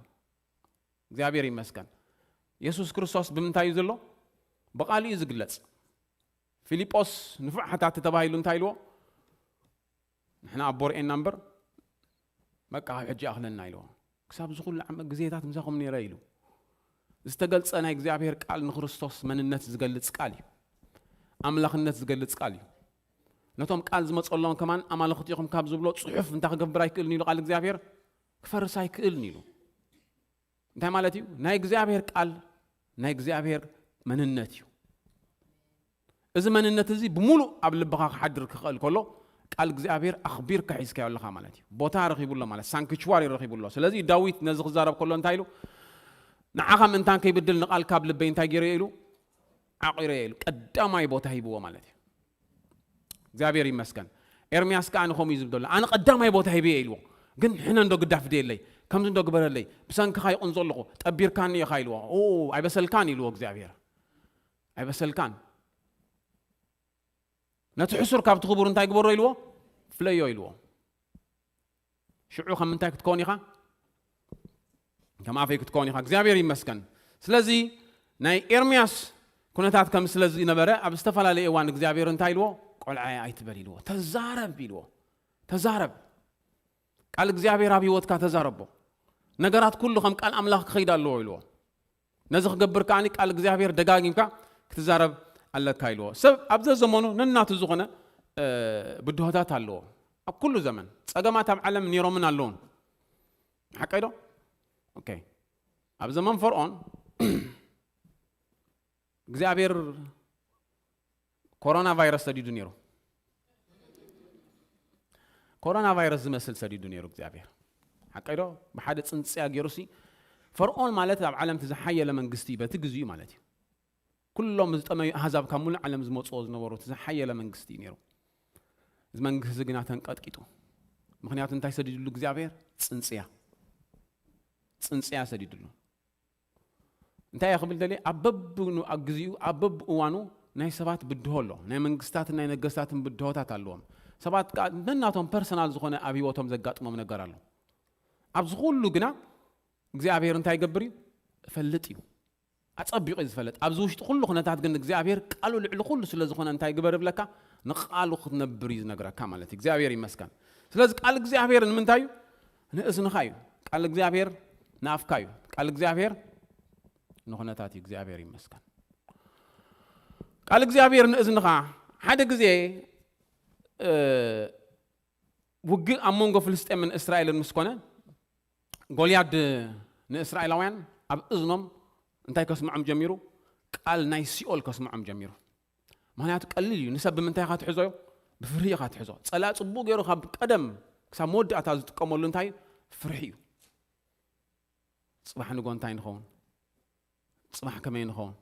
እግዚኣብሔር ይመስገን። የሱስ ክርስቶስ ብምንታይ እዩ ዘሎ? ብቃሉ እዩ ዝግለጽ። ፊልጶስ ንፉዕ ሓታቲ ተባሂሉ እንታይ ኢልዎ? ንሕና ኣቦ ርኤና እምበር፣ በቃ ካብ ሕጂ ኣኽለና ኢልዎ። ክሳብ እዚ ኩሉ ዓመት ግዜታት ምሳኹም ነይረ ኢሉ። ዝተገልጸ ናይ እግዚኣብሔር ቃል ንክርስቶስ መንነት ዝገልጽ ቃል እዩ። ኣምላኽነት ዝገልጽ ቃል እዩ። ነቶም ቃል ዝመጸሎም ከማን ኣማልኽቲ ኢኹም ካብ ዝብሎ ጽሑፍ እንታይ ክገብር ኣይክእልን ኢሉ ቃል እግዚኣብሔር? ክፈርስ ኣይክእልን ኢሉ። እንታይ ማለት እዩ? ናይ እግዚኣብሔር ቃል ናይ እግዚኣብሔር መንነት እዩ። እዚ መንነት እዚ ብምሉእ ኣብ ልብኻ ክሓድር ክኽእል ከሎ፣ ቃል እግዚኣብሔር ኣኽቢርካ ሒዝካዮ ኣለኻ ማለት እዩ። ቦታ ረኺቡ ኣሎ ማለት፣ ሳንክቹዋሪ ረኺቡ ኣሎ። ስለዚ ዳዊት ነዚ ክዛረብ ከሎ እንታይ ኢሉ? ንዓኻ ምእንታን ከይብድል ንቓልካ ኣብ ልበይ እንታይ ገይረዮ ኢሉ? ዓቒረዮ ኢሉ። ቀዳማይ ቦታ ሂብዎ ማለት እዩ። እግዚኣብሔር ይመስገን። ኤርምያስ ከኣ ንኸምኡ እዩ ዝብል ዘሎ። ኣነ ቀዳማይ ቦታ ሂበዮ ኢልዎ። ግን ሕነ እንዶ ግዳፍ ደየለይ፣ ከምዚ እንዶ ግበረለይ፣ ብሰንክኻ ይቕንዞ ኣለኹ፣ ጠቢርካኒ ኢኻ ኢልዎ። ኦ፣ ኣይበሰልካን ኢልዎ እግዚኣብሔር። ኣይበሰልካን። ነቲ ሕሱር ካብቲ ክቡር እንታይ ግበሮ ኢልዎ? ፍለዮ ኢልዎ። ሽዑ ከም ምንታይ ክትከውን ኢኻ? ከም ኣፈይ ክትከውን ኢኻ። እግዚኣብሔር ይመስገን። ስለዚ ናይ ኤርምያስ ኩነታት ከም ስለ ዝነበረ ኣብ ዝተፈላለየ እዋን እግዚኣብሔር እንታይ ኢልዎ? ቆልዓየ ኣይትበል ኢልዎ። ተዛረብ ኢልዎ። ተዛረብ። ቃል እግዚኣብሔር ኣብ ህይወትካ ተዛረቦ። ነገራት ኩሉ ከም ቃል ኣምላኽ ክኸይድ ኣለዎ ኢልዎ። ነዚ ክገብር ከኣ ቃል እግዚኣብሔር ደጋጊምካ ክትዛረብ ኣለካ ኢልዎ። ሰብ ኣብ ዘዘመኑ ነናቱ ዝኾነ፣ እ፣ ብድሆታት ኣለዎ። ኣብ ኩሉ ዘመን ጸገማት ኣብ ዓለም ነይሮምን ኣለውን። ሓቀይ ዶ? ኦኬ። ኣብ ዘመን ፈርዖን እግዚኣብሔር ኮሮና ቫይረስ ሰዲዱ ነይሩ። ኮሮና ቫይረስ ዝመስል ሰዲዱ ነይሩ እግዚኣብሔር። ሓቀይ ዶ? ብሓደ ጽንጽያ ገይሩሲ፣ ፈርዖን ማለት ኣብ ዓለም እቲ ዝሓየለ መንግስቲ እዩ፣ በቲ ግዜኡ ማለት እዩ። ኩሎም ዝጠመዩ ኣህዛብ ካብ ሙሉእ ዓለም ዝመጽዎ ዝነበሩ እቲ ዝሓየለ መንግስቲ እዩ ነይሩ። እዚ መንግስቲ እዚ ግና ተንቀጥቂጡ። ምኽንያቱ እንታይ ሰዲድሉ እግዚኣብሔር? ጽንጽያ። ጽንጽያ ሰዲድሉ። እንታይ እየ ክብል ደልየ? ኣብ በብኑ-፣ ኣብ ግዜኡ፣ ኣብ በብእዋኑ ናይ ሰባት ብድሆ ኣሎ። ናይ መንግስታትን ናይ ነገስታትን ብድሆታት ኣለዎም። ሰባት ከኣ ነናቶም ፐርሰናል ዝኾነ ኣብ ህይወቶም ዘጋጥሞም ነገር ኣሎ። ኣብዚ ኩሉ ግና እግዚኣብሔር እንታይ ይገብር እዩ? እፈልጥ እዩ። ኣጸቢቑ እዩ ዝፈልጥ። ኣብዚ ውሽጢ ኩሉ ኩነታት ግን እግዚኣብሔር ቃሉ ልዕሊ ኩሉ ስለ ዝኾነ እንታይ ግበር ይብለካ? ንቃሉ ክትነብር እዩ ዝነግረካ ማለት እዩ። እግዚኣብሔር ይመስገን። ስለዚ ቃል እግዚኣብሔር ንምንታይ እዩ? ንእዝንኻ እዩ። ቃል እግዚኣብሔር ንኣፍካ እዩ። ቃል እግዚኣብሔር ንኹነታት እዩ። እግዚኣብሔር ይመስገን። ቃል እግዚኣብሔር ንእዝንኻ። ሓደ ግዜ፣ እ፣ ውግእ ኣብ መንጎ ፍልስጤምን እስራኤልን ምስ ኮነ፣ ጎልያድ ንእስራኤላውያን ኣብ እዝኖም እንታይ ከስምዖም ጀሚሩ? ቃል ናይ ሲኦል ከስምዖም ጀሚሩ። ምኽንያቱ ቀሊል እዩ። ንሰብ ብምንታይ ኢኻ ትሕዞ? ብፍርሂ ኢኻ ትሕዞ። ጸላኢ ጽቡቕ ገይሩ ካብ ቀደም ክሳብ መወዳእታ ዝጥቀመሉ እንታይ እዩ? ፍርሒ እዩ። ጽባሕ ንጎ እንታይ ንኸውን? ጽባሕ ከመይ ንኸውን?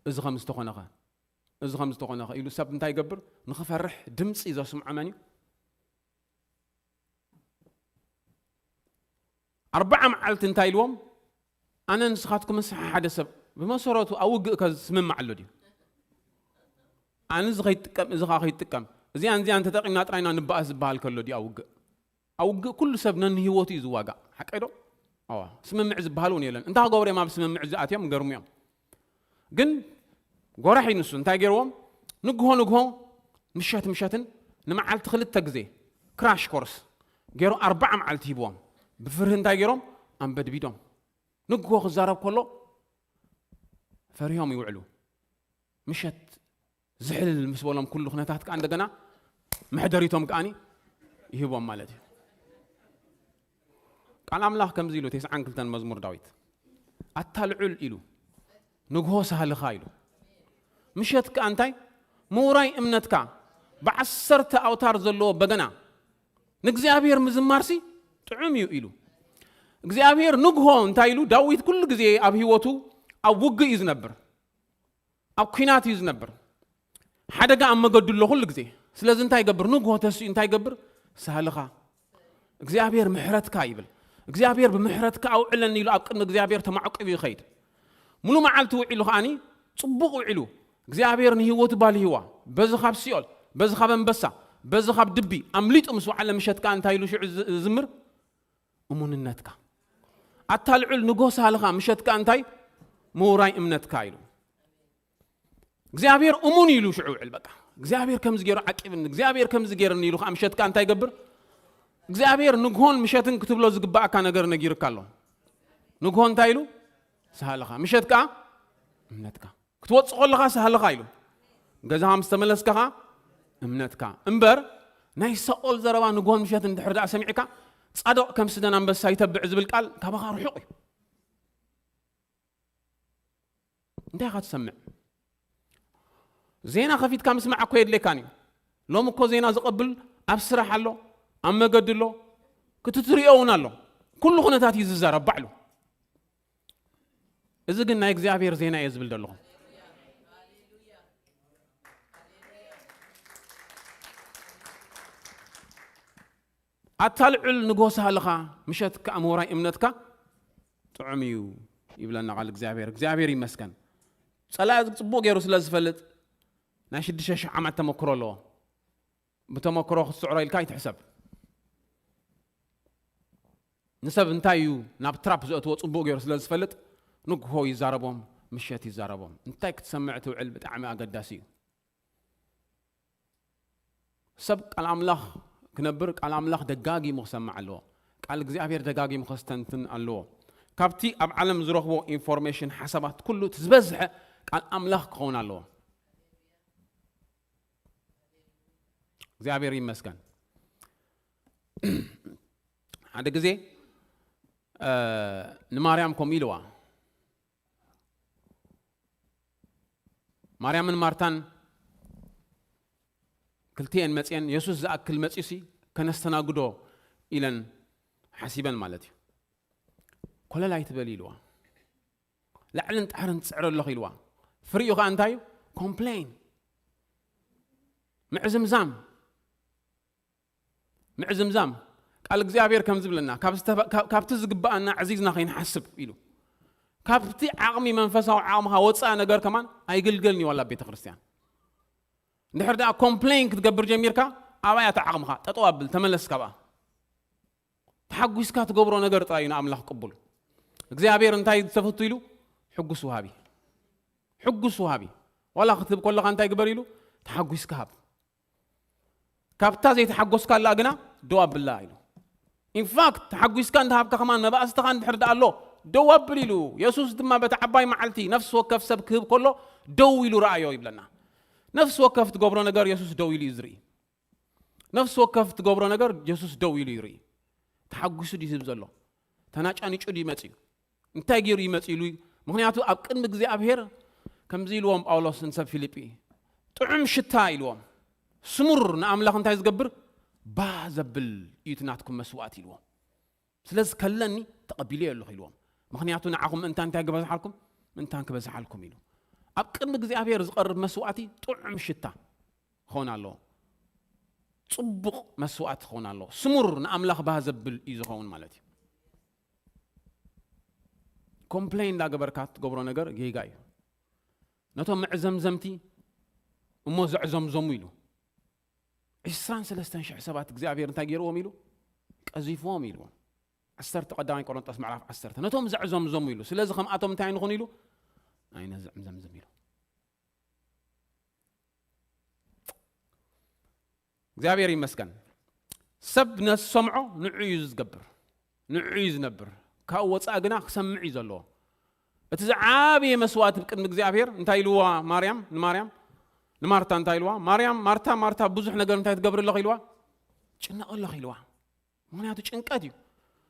እዚ ከም ዝተኾነኸ፣ እዚ ከም ዝተኾነኸ ኢሉ ሰብ እንታይ ይገብር? ንኽፈርሕ ድምጺ ዘስምዖ መን እዩ? ኣርባዓ መዓልቲ እንታይ ኢልዎም? ኣነ ንስኻትኩምስ ሓደ ሰብ ብመሰረቱ ኣብ ውግእ ከ ዝስምማዕ ኣሎ ድዩ? ኣነ እዚ ከይትጥቀም፣ እዚ ኸዓ ከይትጥቀም፣ እዚኣን እዚኣን ተጠቒምና ጥራይና ንበኣስ ዝበሃል ከሎ ድዩ ኣብ ውግእ? ኣብ ውግእ ኩሉ ሰብ ነንህይወቱ እዩ ዝዋጋእ። ሓቀይ ዶ? ኣዋ፣ ስምምዕ ዝበሃል እውን የለን። እንታይ ክገብሩ እዮም ኣብ ስምምዕ ዝኣትዮም? ገርሙ እዮም። ግን ጎራሕ እዩ ንሱ። እንታይ ገይርዎም? ንግሆ ንግሆ፣ ምሸት ምሸትን ንመዓልቲ ክልተ ግዜ ክራሽ ኮርስ ገይሩ ኣርባዓ መዓልቲ ሂብዎም። ብፍርሂ እንታይ ገይሮም? ኣንበድቢዶም። ንግሆ ክዛረብ ከሎ ፈሪሆም ይውዕሉ። ምሸት ዝሕል ምስ በሎም ኩሉ ኩነታት ከኣ እንደገና መሕደሪቶም ከኣኒ ይህቦም ማለት እዩ። ቃል ኣምላኽ ከምዚ ኢሉ፣ ተስዓን ክልተን መዝሙር ዳዊት፣ ኣታ ልዑል ኢሉ፣ ንግሆ ሳህልኻ ኢሉ። ምሸት ከኣ እንታይ? ምውራይ እምነትካ ብዓሰርተ ኣውታር ዘለዎ በገና ንእግዚኣብሔር ምዝማርሲ ጥዑም እዩ ኢሉ። እግዚኣብሔር ንግሆ እንታይ ኢሉ? ዳዊት ኩሉ ግዜ ኣብ ህይወቱ ኣብ ውግእ እዩ ዝነብር፣ ኣብ ኲናት እዩ ዝነብር። ሓደጋ ኣብ መገዱ ኣሎ ኩሉ ግዜ። ስለዚ እንታይ ይገብር? ንግሆ ተሲኡ እንታይ ይገብር? ሳህልኻ እግዚኣብሔር ምሕረትካ ይብል። እግዚኣብሔር ብምሕረትካ ኣውዕለኒ ኢሉ ኣብ ቅድሚ እግዚኣብሔር ተማዕቂቡ ይኸይድ። ሙሉ መዓልቲ ውዒሉ ከዓኒ ጽቡቕ ውዒሉ እግዚኣብሔር ንህይወቱ ባልህዋ፣ በዚ ካብ ሲኦል፣ በዚ ካብ ኣንበሳ፣ በዚ ካብ ድቢ ኣምሊጡ ምስ ወዓለ ምሸት ከኣ እንታይ ኢሉ ሽዑ ዝ-፣ ዝዝምር? እሙንነትካ። ኣታ ልዑል ንግሆ ሳህልኻ፣ ምሸት ከኣ እንታይ? ምውራይ እምነትካ ኢሉ። እግዚኣብሔር እሙን ኢሉ ሽዑ ውዕል በቃ። እግዚኣብሔር ከምዚ ገይሩ ዓቂብኒ፣ እግዚኣብሔር ከምዚ ገይርኒ ኢሉ ከኣ ምሸት ከኣ እንታይ ይገብር? እግዚኣብሔር ንግሆን ምሸትን ክትብሎ ዝግባኣካ ነገር ነጊርካ ኣሎ። ንግሆ እንታይ ኢሉ? ሳህልኻ። ምሸት ከኣ እምነትካ። ክትወጽእ ከለኻ ሳህልኻ ኢሉ። ገዛኻ ምስ ተመለስካ ኸኣ እምነትካ። እምበር ናይ ሳኦል ዘረባ ንግሆን ምሸትን እንድሕር ደኣ ሰሚዕካ፣ ጻድቕ ከም ስደን ኣንበሳ ይተብዕ ዝብል ቃል ካባኻ ርሑቕ እዩ። እንታይ ኢኻ ትሰምዕ? ዜና ከፊትካ ምስማዕ እኮ የድልየካን እዩ። ሎሚ እኮ ዜና ዝቐብል ኣብ ስራሕ ኣሎ፣ ኣብ መገዲ ኣሎ፣ ክትትሪኦ እውን ኣሎ። ኩሉ ኩነታት እዩ ዝዛረብ ባዕሉ። እዚ ግን ናይ እግዚኣብሔር ዜና እየ ዝብል ዘለኹ። ኣታ ልዑል ንግሆ ሳህልኻ፣ ምሸት ከኣ ምውራይ እምነትካ ጥዑም እዩ ይብለና ቃል እግዚኣብሔር። እግዚኣብሔር ይመስገን። ጸላኢ ጽቡቕ ገይሩ ስለ ዝፈልጥ ናይ ሽዱሽተ ሽሕ ዓመት ተመክሮ ኣለዎ። ብተመክሮ ክትስዕሮ ኢልካ ኣይትሕሰብ። ንሰብ እንታይ እዩ ናብ ትራፕ ዘእትዎ ጽቡቕ ገይሩ ስለ ዝፈልጥ ንግሆ ይዛረቦም፣ ምሸት ይዛረቦም። እንታይ ክትሰምዕ ትውዕል ብጣዕሚ ኣገዳሲ እዩ። ሰብ ቃል ኣምላኽ ክነብር ቃል ኣምላኽ ደጋጊሙ ክሰምዕ ኣለዎ። ቃል እግዚኣብሔር ደጋጊሙ ከስተንትን ኣለዎ። ካብቲ ኣብ ዓለም ዝረኽቦ ኢንፎርሜሽን ሓሳባት ኩሉ እቲ ዝበዝሐ ቃል ኣምላኽ ክኸውን ኣለዎ። እግዚኣብሔር ይመስገን። ሓደ ግዜ እ፣ ንማርያም ከምኡ ኢልዋ። ማርያምን ማርታን ክልቲኤን መጽየን የሱስ ዝኣክል መጽዩሲ ከነስተናግዶ ኢለን ሓሲበን ማለት እዩ። ኮለል ኣይትበል ኢልዋ። ላዕልን ጣሕርን ትጽዕር ኣለኹ ኢልዋ። ፍሪኡ ኸኣ እንታይ እዩ? ኮምፕሌን። ምዕዝምዛም። ምዕዝምዛም። ቃል እግዚኣብሔር ከም ዝብለና፣ ካብ ዝተፈ-፣ ካብ-፣ ካብቲ ዝግብኣና ዕዚዝና ከይንሓስብ ኢሉ። ካብቲ ዓቕሚ መንፈሳዊ ዓቕምኻ ወጻኢ ነገር ከማን ኣይግልገልን እዩ ዋላ ቤተ ክርስቲያን። እንድሕር ደኣ ኮምፕሌን ክትገብር ጀሚርካ፣ ኣብኣ እያ እታ ዓቕምኻ። ጠጠው ኣብል፣ ተመለስ ካብኣ። ተሓጒስካ ትገብሮ ነገር ጥራይ እዩ ንኣምላኽ ቅቡል። እግዚኣብሔር እንታይ ተፈቱ ኢሉ? ሕጉስ ወሃቢ። ሕጉስ ወሃቢ። ዋላ ክትህብ ከለኻ እንታይ ግበር ኢሉ? ተሓጒስካ ሃብ። ካብታ ዘይተሓጎስካላ ግና ደው ኣብላ ኢሉ። ኢንፋክት ተሓጒስካ እንዳሃብካ ከማን መባእስትኻ እንድሕር ደኣ ኣሎ ደው ኣብል ኢሉ። የሱስ ድማ በቲ ዓባይ መዓልቲ ነፍሲ ወከፍ ሰብ ክህብ ከሎ ደው ኢሉ ረኣዮ ይብለና። ነፍሲ ወከፍ ትገብሮ ነገር የሱስ ደው ኢሉ እዩ ዝርኢ። ነፍሲ ወከፍ ትገብሮ ነገር የሱስ ደው ኢሉ ይርኢ። ተሓጒሱ ድዩ ዝህብ ዘሎ? ተናጫኒጩ ድዩ መጺኡ? እንታይ ገይሩ ይመጽእ ኢሉ? ምኽንያቱ ኣብ ቅድሚ እግዚኣብሔር ከምዚ ኢልዎም ጳውሎስ ንሰብ ፊልጲ፣ ጥዑም ሽታ ኢልዎም። ስሙር ንኣምላኽ እንታይ ዝገብር? ባህ ዘብል እዩ እቲ ናትኩም መስዋእቲ ኢልዎም። ስለዚ ከለኒ ተቐቢለዮ ኣለኹ ኢልዎም። ምኽንያቱ ንዓኹም ምእንታን እንታይ ክበዝሓልኩም? ምእንታን ክበዝሓልኩም ኢሉ። ኣብ ቅድሚ እግዚኣብሔር ዝቐርብ መስዋእቲ ጥዑም ሽታ ክኸውን ኣለዎ። ጽቡቕ መስዋእቲ ክኸውን ኣለዎ። ስሙር ንኣምላኽ ባህ ዘብል እዩ ዝኸውን ማለት እዩ። ኮምፕሌን እንዳገበርካ ትገብሮ ነገር ጌጋ እዩ። ነቶም መዕዘምዘምቲ እሞ ዘዕዘምዘሙ ኢሉ። ዕስራን ሰለስተን ሽሕ ሰባት እግዚኣብሔር እንታይ ገይርዎም ኢሉ? ቀዚፍዎም ኢልዎም። ዓሰርተ ቀዳማይ ቆሮንጦስ ምዕራፍ ዓሰርተ። ነቶም ዘዕዘምዘሙ ኢሉ። ስለዚ ከምኣቶም እንታይ ንኹን ኢሉ? ኣይነዝዕም ዘምዝም ኢሉ። እግዚኣብሔር ይመስገን። ሰብ ነቲ ዝሰምዖ ንዑ እዩ ዝገብር፣ ንዑ እዩ ዝነብር። ካብኡ ወፃኢ ግና ክሰምዕ እዩ ዘለዎ። እቲ ዝዓበየ መስዋእቲ ቅድሚ እግዚኣብሔር እንታይ ኢልዋ? ማርያም ንማርያም ንማርታ እንታይ ኢልዋ? ማርያም፣ ማርታ፣ ማርታ፣ ብዙሕ ነገር እንታይ ትገብር ኣለኺ ኢልዋ? ጭነቕ ኣለኺ ኢልዋ። ምኽንያቱ ጭንቀት እዩ።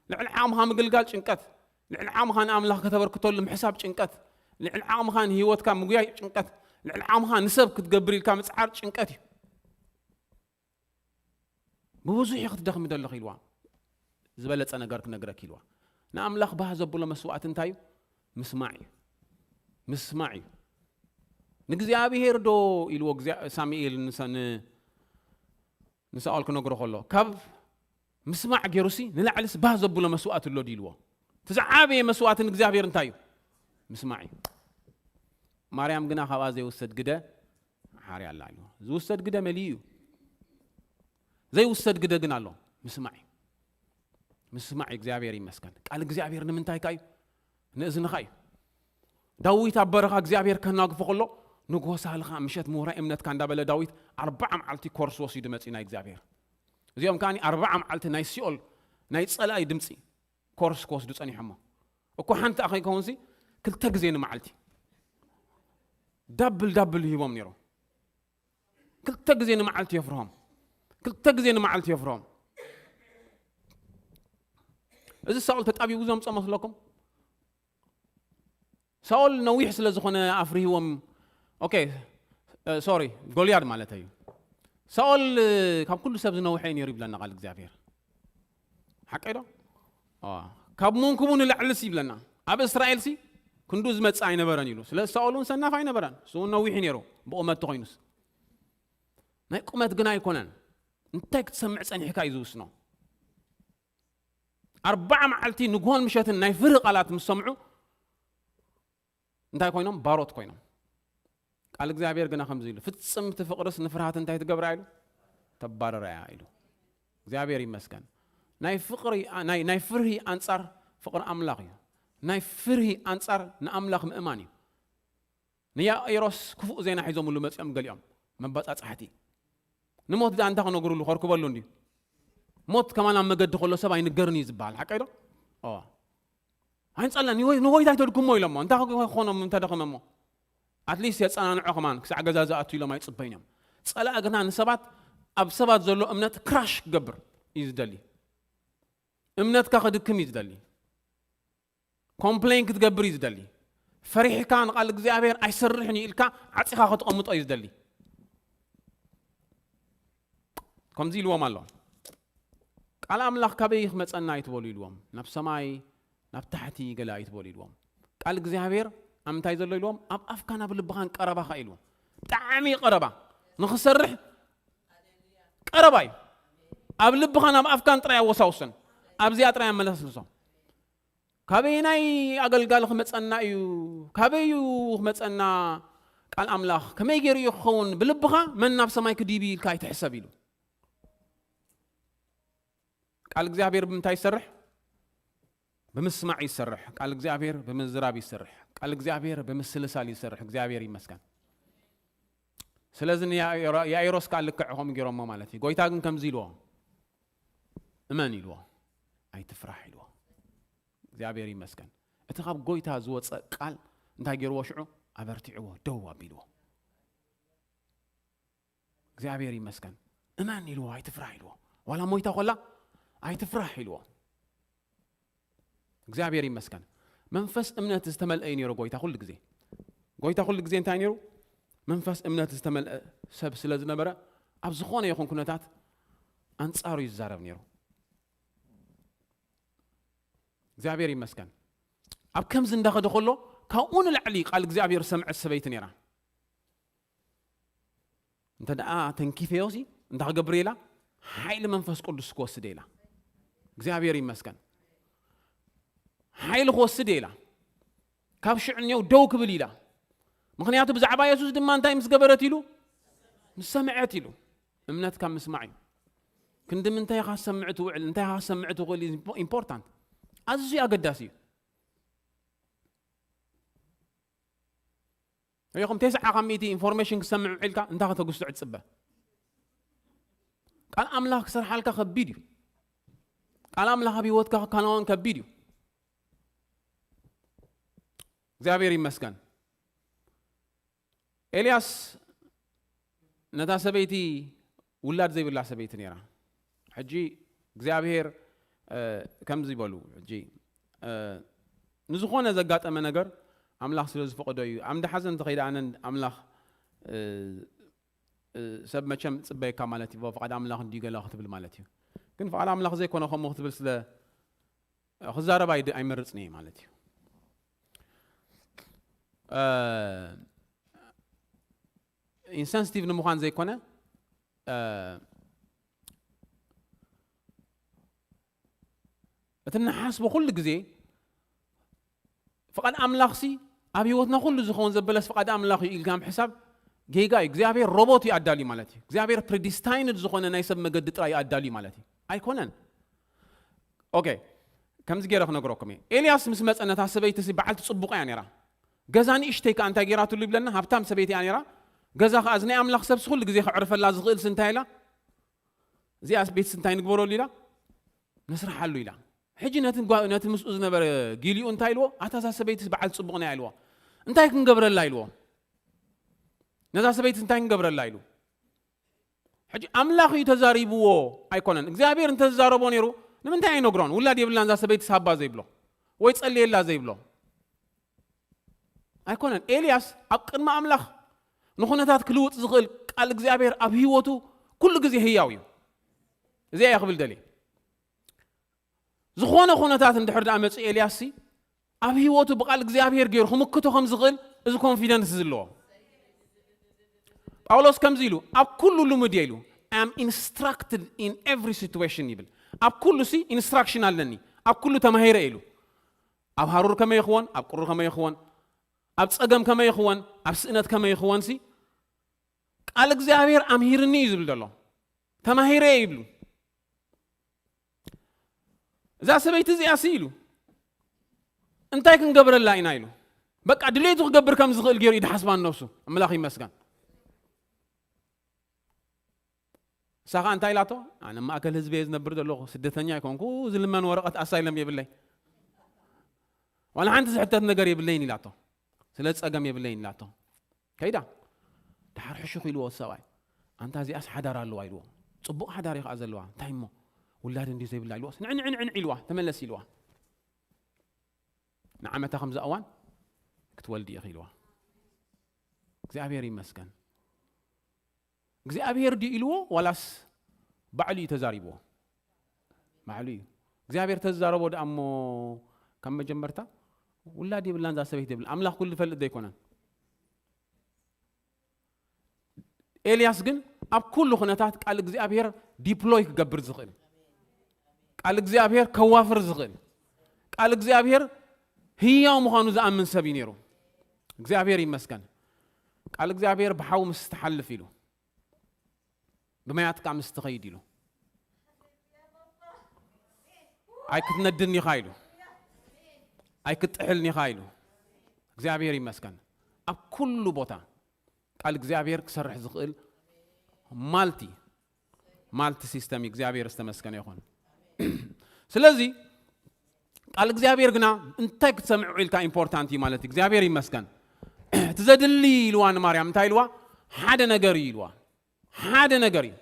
ልዕሊ ዓቕምኻ ምግልጋል ጭንቀት፣ ልዕሊ ዓቕምኻ ንኣምላኽ ከተበርክተሉ ምሕሳብ ጭንቀት፣ ልዕሊ ዓቕምኻ ንህይወትካ ምጉያይ ጭንቀት፣ ልዕሊ ዓቕምኻ ንሰብ ክትገብር ኢልካ ምጽዓር ጭንቀት እዩ። ብብዙሕ ክትደኽሚ ዘለኺ ኢልዋ። ዝበለጸ ነገር ክነግረኪ ኢልዋ። ንኣምላኽ ባህ ዘብሎ መስዋእቲ እንታይ እዩ? ምስማዕ እዩ። ምስማዕ እዩ። ንእግዚኣብሔር ዶ ኢልዎ እግዚኣብ-፣ ሳሙኤል ንሰ-፣ ን-፣ ንሳኦል ክነግሮ ከሎ፣ ካብ ምስማዕ ገይሩሲ ንላዕልስ ባህ ዘብሎ መስዋእቲ ኣሎ ድዩ ኢልዎ። እቲ ዝዓበየ መስዋእቲ ንእግዚኣብሔር እንታይ እዩ? ምስማዕ እዩ። ማርያም ግና ካብኣ ዘይውሰድ ግደ ሓርያ ኣላ ኢልዎ። ዝውሰድ ግደ መሊኡ እዩ። ዘይውሰድ ግደ ግን ኣሎ። ምስማዕ እዩ። ምስማዕ እዩ። እግዚኣብሔር ይመስገን። ቃል እግዚኣብሔር ንምንታይ ከ እዩ? ንእዝንኻ እዩ። ዳዊት ኣብ በረኻ እግዚኣብሔር ከናግፎ ከሎ፣ ንግሆ ሳልኻ ምሸት ምሁራይ እምነትካ እንዳበለ ዳዊት ኣርባዓ መዓልቲ ኮርስ ወሲዱ መጺኡ ናይ እግዚኣብሔር። እዚኦም ከኣ ኣርባዓ መዓልቲ ናይ ሲኦል ናይ ጸላኢ ድምጺ ኮርስ ክወስዱ ጸኒሖሞ። እኮ ሓንቲ ኣኸይ ከውንሲ ክልተ ግዜ ንመዓልቲ ዳብል ዳብል ይህቦም ነይሩ። ክልተ ግዜ ንመዓልቲ የፍርሆም። ክልተ ግዜ ንመዓልቲ የፍርሆም። እዚ ሳኦል ተጣቢቡ ዘምጾ መስለኩም? ሳኦል ነዊሕ ስለ ዝኾነ ኣፍርህዎም። ኦኬ፣ እ፣ ሶሪ፣ ጎልያድ ማለት እዩ። ሳኦል፣ እ፣ ካብ ኩሉ ሰብ ዝነውሐ እዩ ነይሩ ይብለና ቃል እግዚኣብሔር። ሓቀይ ዶ? አ፣ ካብ መንኩቡ ንላዕልስ ይብለና። ኣብ እስራኤልሲ ክንዱ ዝመጽእ ኣይነበረን ኢሉ። ስለ ሳኦል እውን ሰናፍ ኣይነበረን። እሱ እውን ነዊሕ እዩ ነይሩ ብቑመት ተኾይኑስ። ናይ ቁመት ግን ኣይኮነን። እንታይ ክትሰምዕ ጸኒሕካ እዩ ዝውስኖ። ኣርባዓ መዓልቲ ንግሆን ምሸትን ናይ ፍርህ ቃላት ምስ ሰምዑ እንታይ ኮይኖም? ባሮት ኮይኖም። ቃል እግዚኣብሔር ግና ከምዚ ኢሉ፣ "ፍጽምቲ ፍቕርስ ንፍርሃት እንታይ ትገብራ?" ኢሉ፣ "ተባረራ እያ" ኢሉ። እግዚኣብሔር ይመስገን። ናይ ፍቕሪ፣ ናይ፣ ናይ ፍርሂ ኣንጻር ፍቕሪ ኣምላኽ እዩ። ናይ ፍርሂ ኣንጻር ንኣምላኽ ምእማን እዩ። ንያኢሮስ ክፉእ ዜና ሒዞምሉ መጺኦም ገሊኦም መባጻጻሕቲ። ንሞት ደኣ እንታይ ክነግሩሉ ከርክበሉ እንድዩ? ሞት ከማን ኣብ መገዲ ከሎ ሰብ ኣይንገርን እዩ ዝበሃል፣ ሓቀይ ዶ? ኦ። ኣይንጸላን፣ ንጎይ-፣ ንጎይታ ኣይተድክሞ ኢሎሞ። እንታይ ክኾኖም እንተደኸመሞ? ኣትሊስት የጸናንዖ ከማን ክሳዕ ገዛ ዝኣቱ ኢሎም ኣይጽበይን እዮም። ጸላኢ ግና ንሰባት፣ ኣብ ሰባት ዘሎ እምነት ክራሽ ክገብር እዩ ዝደሊ። እምነትካ ክድክም እዩ ዝደሊ። ኮምፕሌን ክትገብር እዩ ዝደሊ። ፈሪሕካ ንቓል እግዚኣብሔር ኣይሰርሕን እዩ ኢልካ ዓጺኻ ከተቐምጦ እዩ ዝደሊ። ከምዚ ኢልዎም ኣሎ። ቃል ኣምላኽ ካበይ ክመጸና ኣይትበሉ ኢልዎም። ናብ ሰማይ፣ ናብ ታሕቲ ገለ ኣይትበሉ ኢልዎም። ቃል እግዚኣብሔር ኣብ ምንታይ ዘሎ ኢልዎም? ኣብ ኣፍካን ኣብ ልብኻን ቀረባኻ ኢልዎም። ብጣዕሚ ቀረባ። ንኽሰርሕ ቀረባ እዩ። ኣብ ልብኻን ኣብ ኣፍካን ጥራይ ኣወሳውሰን። ኣብዚኣ ጥራይ ኣመለስልሶ። ካበየናይ ኣገልጋሊ ክመጸና እዩ? ካበይ እዩ ክመጸና ቃል ኣምላኽ? ከመይ ገይሩ እዩ ክኸውን? ብልብኻ መን ናብ ሰማይ ክድይብ ኢልካ ኣይትሕሰብ ኢሉ። ቃል እግዚኣብሔር ብምንታይ ይሰርሕ? ብምስማዕ ይሰርሕ። ቃል እግዚኣብሔር ብምዝራብ ይሰርሕ። ቃል እግዚኣብሔር ብምስልሳል ይሰርሕ። እግዚኣብሔር ይመስገን። ስለዚ ንያኢሮ-፣ ያኢሮስ ከኣ ልክዕ ከምኡ ገይሮሞ ማለት እዩ። ጎይታ ግን ከምዚ ኢልዎ፣ "እመን" ኢልዎ፣ "ኣይትፍራሕ" ኢልዎ። እግዚኣብሔር ይመስገን። እቲ ካብ ጎይታ ዝወጸ ቃል እንታይ ገይርዎ ሽዑ? ኣበርቲዕዎ፣ ደው ኣቢልዎ። እግዚኣብሔር ይመስገን። "እመን" ኢልዎ፣ "ኣይትፍራሕ" ኢልዎ። ዋላ ሞይታ ኮላ "ኣይትፍራሕ" ኢልዎ። እግዚኣብሔር ይመስገን። መንፈስ እምነት ዝተመልአ እዩ ነይሩ ጎይታ ኩሉ ግዜ። ጎይታ ኩሉ ግዜ እንታይ ነይሩ? መንፈስ እምነት ዝተመልአ ሰብ ስለ ዝነበረ፣ ኣብ ዝኾነ ይኹን ኩነታት ኣንጻሩ እዩ ዝዛረብ ነይሩ። እግዚኣብሔር ይመስገን። ኣብ ከምዚ እንዳኸደ ከሎ፣ ካብኡ ንላዕሊ ቃል እግዚኣብሔር ዝሰምዐት ሰበይቲ ነይራ። እንተ ደኣ ተንኪፈዮሲ፣ እንታይ ክገብር ኢላ? ሓይሊ መንፈስ ቅዱስ ክወስድ ኢላ። እግዚኣብሔር ይመስገን። ሓይሊ ክወስድ ኢላ። ካብ ሽዑ እኔው ደው ክብል ኢላ። ምኽንያቱ ብዛዕባ የሱስ ድማ እንታይ ምስ ገበረት ኢሉ? ምስ ሰምዐት ኢሉ። እምነት ካብ ምስማዕ እዩ። ክንዲ ምንታይ ኢኻ ትሰምዕ ትውዕል፣ እንታይ ኢኻ ትሰምዕ ትውዕል ኢምፖ-፣ ኢምፖርታንት። ኣዝዩ ኣገዳሲ እዩ። ሪኹም፣ ተስዓ ካብ ሚእቲ ኢንፎርሜሽን ክሰምዕ ውዒልካ እንታይ ከተጉስዕ ትጽበ? ቃል ኣምላኽ ክሰርሓልካ ከቢድ እዩ። ቃል ኣምላኽ ኣብ ህይወትካ ክከናወን ከቢድ እዩ። እግዚኣብሔር ይመስገን። ኤልያስ ነታ ሰበይቲ፣ ውላድ ዘይብላ ሰበይቲ ነይራ። ሕጂ እግዚኣብሔር፣ እ፣ ከምዚ በሉ፣ ሕጂ፣ እ፣ ንዝኾነ ዘጋጠመ ነገር ኣምላኽ ስለ ዝፈቐዶ እዩ። ዓምዲ ሓዘን እንተኸይደ ኣነ ኣምላኽ፣ እ፣ እ፣ ሰብ መቸም ጽበየካ ማለት እዩ። ፍቓድ ኣምላኽ እንድዩ ገለ ክትብል ማለት እዩ። ግን ፍቓድ ኣምላኽ ዘይኮነ ከምኡ ክትብል ስለ ክዛረብ ኣይድ-፣ ኣይመርጽን እየ ማለት እዩ። እ፣ ኢንሰንሲቲቭ ንምዃን ዘይኮነ፣ እ፣ እቲ እንሓስቦ ኩሉ ግዜ ፍቓድ ኣምላኽሲ ኣብ ህይወትና ኩሉ ዝኸውን ዘበለስ ፍቓድ ኣምላኽ እዩ ኢልካ ምሕሳብ ጌጋ እዩ። እግዚኣብሔር ሮቦት እዩ ኣዳልዩ ማለት እዩ። እግዚኣብሔር ፕሪዲስታይንድ ዝኾነ ናይ ሰብ መገዲ ጥራይ እዩ ኣዳልዩ ማለት እዩ። ኣይኮነን። ኦኬ፣ ከምዚ ገይረ ክነግረኩም እየ። ኤልያስ ምስ መጸ ነታ ሰበይቲ ሲ በዓልቲ ጽቡቕ እያ ነይራ። ገዛ ንእሽተይ ከኣ እንታይ ገይራትሉ ይብለና? ሃብታም ሰበይቲ እያ ነይራ። ገዛ ከኣ እዚ ናይ ኣምላኽ ሰብሲ ኩሉ ግዜ ከዕርፈላ ዝኽእል ሲ እንታይ ኢላ? እዚኣስ ቤትሲ እንታይ ንግበረሉ ኢላ? ነስርሓሉ ኢላ። ሕጂ ነቲ ጓ-፣ ነቲ ምስኡ ዝነበረ ጊሊኡ እንታይ ኢልዎ? ኣታ እዛ ሰበይቲ በዓል ጽቡቕ እያ ኢልዎ። እንታይ ክንገብረላ ኢልዎ? ነዛ ሰበይቲ እንታይ ክንገብረላ ኢሉ? ሕጂ ኣምላኽ እዩ ተዛሪብዎ ኣይኮነን። እግዚኣብሔር እንተዝዛረቦ ነይሩ ንምንታይ ኣይነግሮን? ውላድ የብላን እዛ ሰበይቲ ሃባ ዘይብሎ ወይ ጸልየላ ዘይብሎ? ኣይኮነን። ኤልያስ ኣብ ቅድሚ ኣምላኽ ንኹነታት ክልውጥ ዝኽእል ቃል እግዚኣብሔር ኣብ ህይወቱ ኩሉ ግዜ ህያው እዩ። እዚኣ እየ ክብል ደልየ። ዝኾነ ኩነታት እንድሕር ደኣ መጺኡ ኤልያስ ሲ ኣብ ህይወቱ ብቃል እግዚኣብሔር ገይሩ ክምክቶ ከም ዝኽእል እዚ ኮንፊደንስ ዘለዎ። ጳውሎስ ከምዚ ኢሉ፣ ኣብ ኩሉ ልሙድ እየ ኢሉ፣ I am instructed in every situation ይብል። ኣብ ኩሉ ሲ ኢንስትራክሽን ኣለኒ፣ ኣብ ኩሉ ተማሂረ ኢሉ። ኣብ ሃሩር ከመይ ይኽወን፣ ኣብ ቁሪ ከመይ ይኽወን፣ ኣብ ጸገም ከመይ ይኽወን፣ ኣብ ስእነት ከመይ ይኽወን ሲ ቃል እግዚኣብሔር ኣምሂርኒ እዩ ዝብል ዘሎ። ተማሂረ እየ ይብሉ። እዛ ሰበይቲ እዚኣ ሲ ኢሉ እንታይ ክንገብረላ ኢና ኢሉ፣ በቃ ድሌቱ ክገብር ከም ዝኽእል ገይሩ እዩ ድሓስባ ነብሱ። ኣምላኽ ይመስገን። እሳ ኸኣ እንታይ ኢላቶ? ኣነ ማእከል ህዝቢ እየ ዝነብር ዘለኹ፣ ስደተኛ ኣይኮንኩ፣ ዝልመን ወረቐት ኣሳይለም የብለይ፣ ዋላ ሓንቲ ዝሕተት ነገር የብለይን ኢላቶ። ስለ ጸገም የብለይን ኢላቶ። ከይዳ ድሓር ሕሹኽ ኢልዎ ሰብኣይ። ኣንታ እዚኣስ ሓዳር ኣለዋ ኢልዎ። ጽቡቕ ሓዳር እዩ ከኣ ዘለዋ። እንታይ እሞ ውላድ እንድዩ ዘይብላ ኢልዎ። ንዕንዕንዕንዕ ኢልዋ። ተመለስ ኢልዋ። ንዓመታ ከምዚ እዋን ክትወልዲ ኢኺ ኢልዋ። እግዚኣብሔር ይመስገን። እግዚኣብሔር ድዩ ኢልዎ ዋላስ ባዕሉ እዩ ተዛሪብዎ? ባዕሉ እዩ። እግዚኣብሔር ተዛረቦ ደኣ እሞ ካብ መጀመርታ ውላድ የብላን እዛ ሰበይቲ የብላ። ኣምላኽ ኩሉ ዝፈልጥ ዘይኮነን? ኤልያስ ግን ኣብ ኩሉ ኩነታት ቃል እግዚኣብሔር ዲፕሎይ ክገብር ዝኽእል፣ ቃል እግዚኣብሔር ከዋፍር ዝኽእል፣ ቃል እግዚኣብሔር ህያው ምዃኑ ዝኣምን ሰብ እዩ ነይሩ። እግዚኣብሔር ይመስገን። ቃል እግዚኣብሔር ብሓዊ ምስ ትሓልፍ ኢሉ፣ ብማያት ከኣ ምስ ትኸይድ ኢሉ፣ ኣይክትነድን ኢኻ ኢሉ፣ ኣይክትጥሕልን ኢኻ ኢሉ። እግዚኣብሔር ይመስገን። ኣብ ኩሉ ቦታ ቃል እግዚኣብሔር ክሰርሕ ዝኽእል ማልቲ፣ ማልቲ ሲስተም እዩ። እግዚኣብሔር ዝተመስገነ ይኹን። ስለዚ ቃል እግዚኣብሔር ግና እንታይ ክትሰምዕ ኢልካ ኢምፖርታንት እዩ ማለት እዩ። እግዚኣብሔር ይመስገን። እቲ ዘድሊ ኢልዋ ንማርያም እንታይ ኢልዋ? ሓደ ነገር እዩ ኢልዋ። ሓደ ነገር እዩ።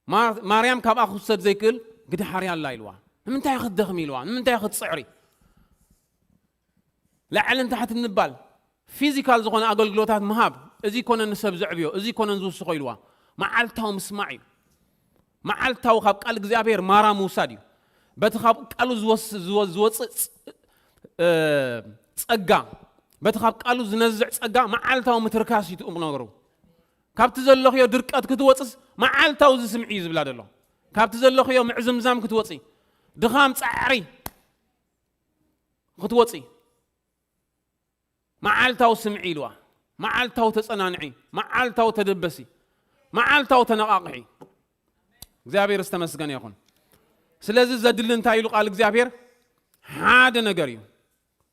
ማር-፣ ማርያም ካብኣ ክውሰድ ዘይክእል ግዲ ሓርያ ኣላ ኢልዋ። ንምንታይ ክትደኽሚ ኢልዋ? ንምንታይ ክትጽዕሪ? ላዕልን ታሕትን ምባል፣ ፊዚካል ዝኾነ ኣገልግሎታት ምሃብ፣ እዚ ኮነን ንሰብ ዘዕብዮ፣ እዚ ኮነን ዝውስኾ ኢልዋ። መዓልታዊ ምስማዕ እዩ። መዓልታዊ ካብ ቃል እግዚኣብሔር ማራ ምውሳድ እዩ። በቲ ካብ ቃሉ ዝወስ-፣ ዝወ-፣ ዝወፅእ ፅ-፣ እ፣ ጸጋ፣ በቲ ካብ ቃሉ ዝነዝዕ ጸጋ መዓልታዊ ምትርካስ እዩ ትእም ነገሩ። ካብቲ ዘለኽዮ ድርቀት ክትወፅስ መዓልታዊ ዝስምዒ እዩ ዝብላ ዘሎ። ካብቲ ዘለኽዮ ምዕዝምዛም ክትወፂ፣ ድኻም ጻዕሪ ክትወፂ፣ መዓልታዊ ስምዒ ኢልዋ፣ መዓልታዊ ተጸናንዒ፣ መዓልታዊ ተደበሲ፣ መዓልታዊ ተነቓቕሒ። እግዚኣብሔር ዝተመስገነ ይኹን። ስለዚ ዘድሊ እንታይ ኢሉ ቃል እግዚኣብሔር? ሓደ ነገር እዩ።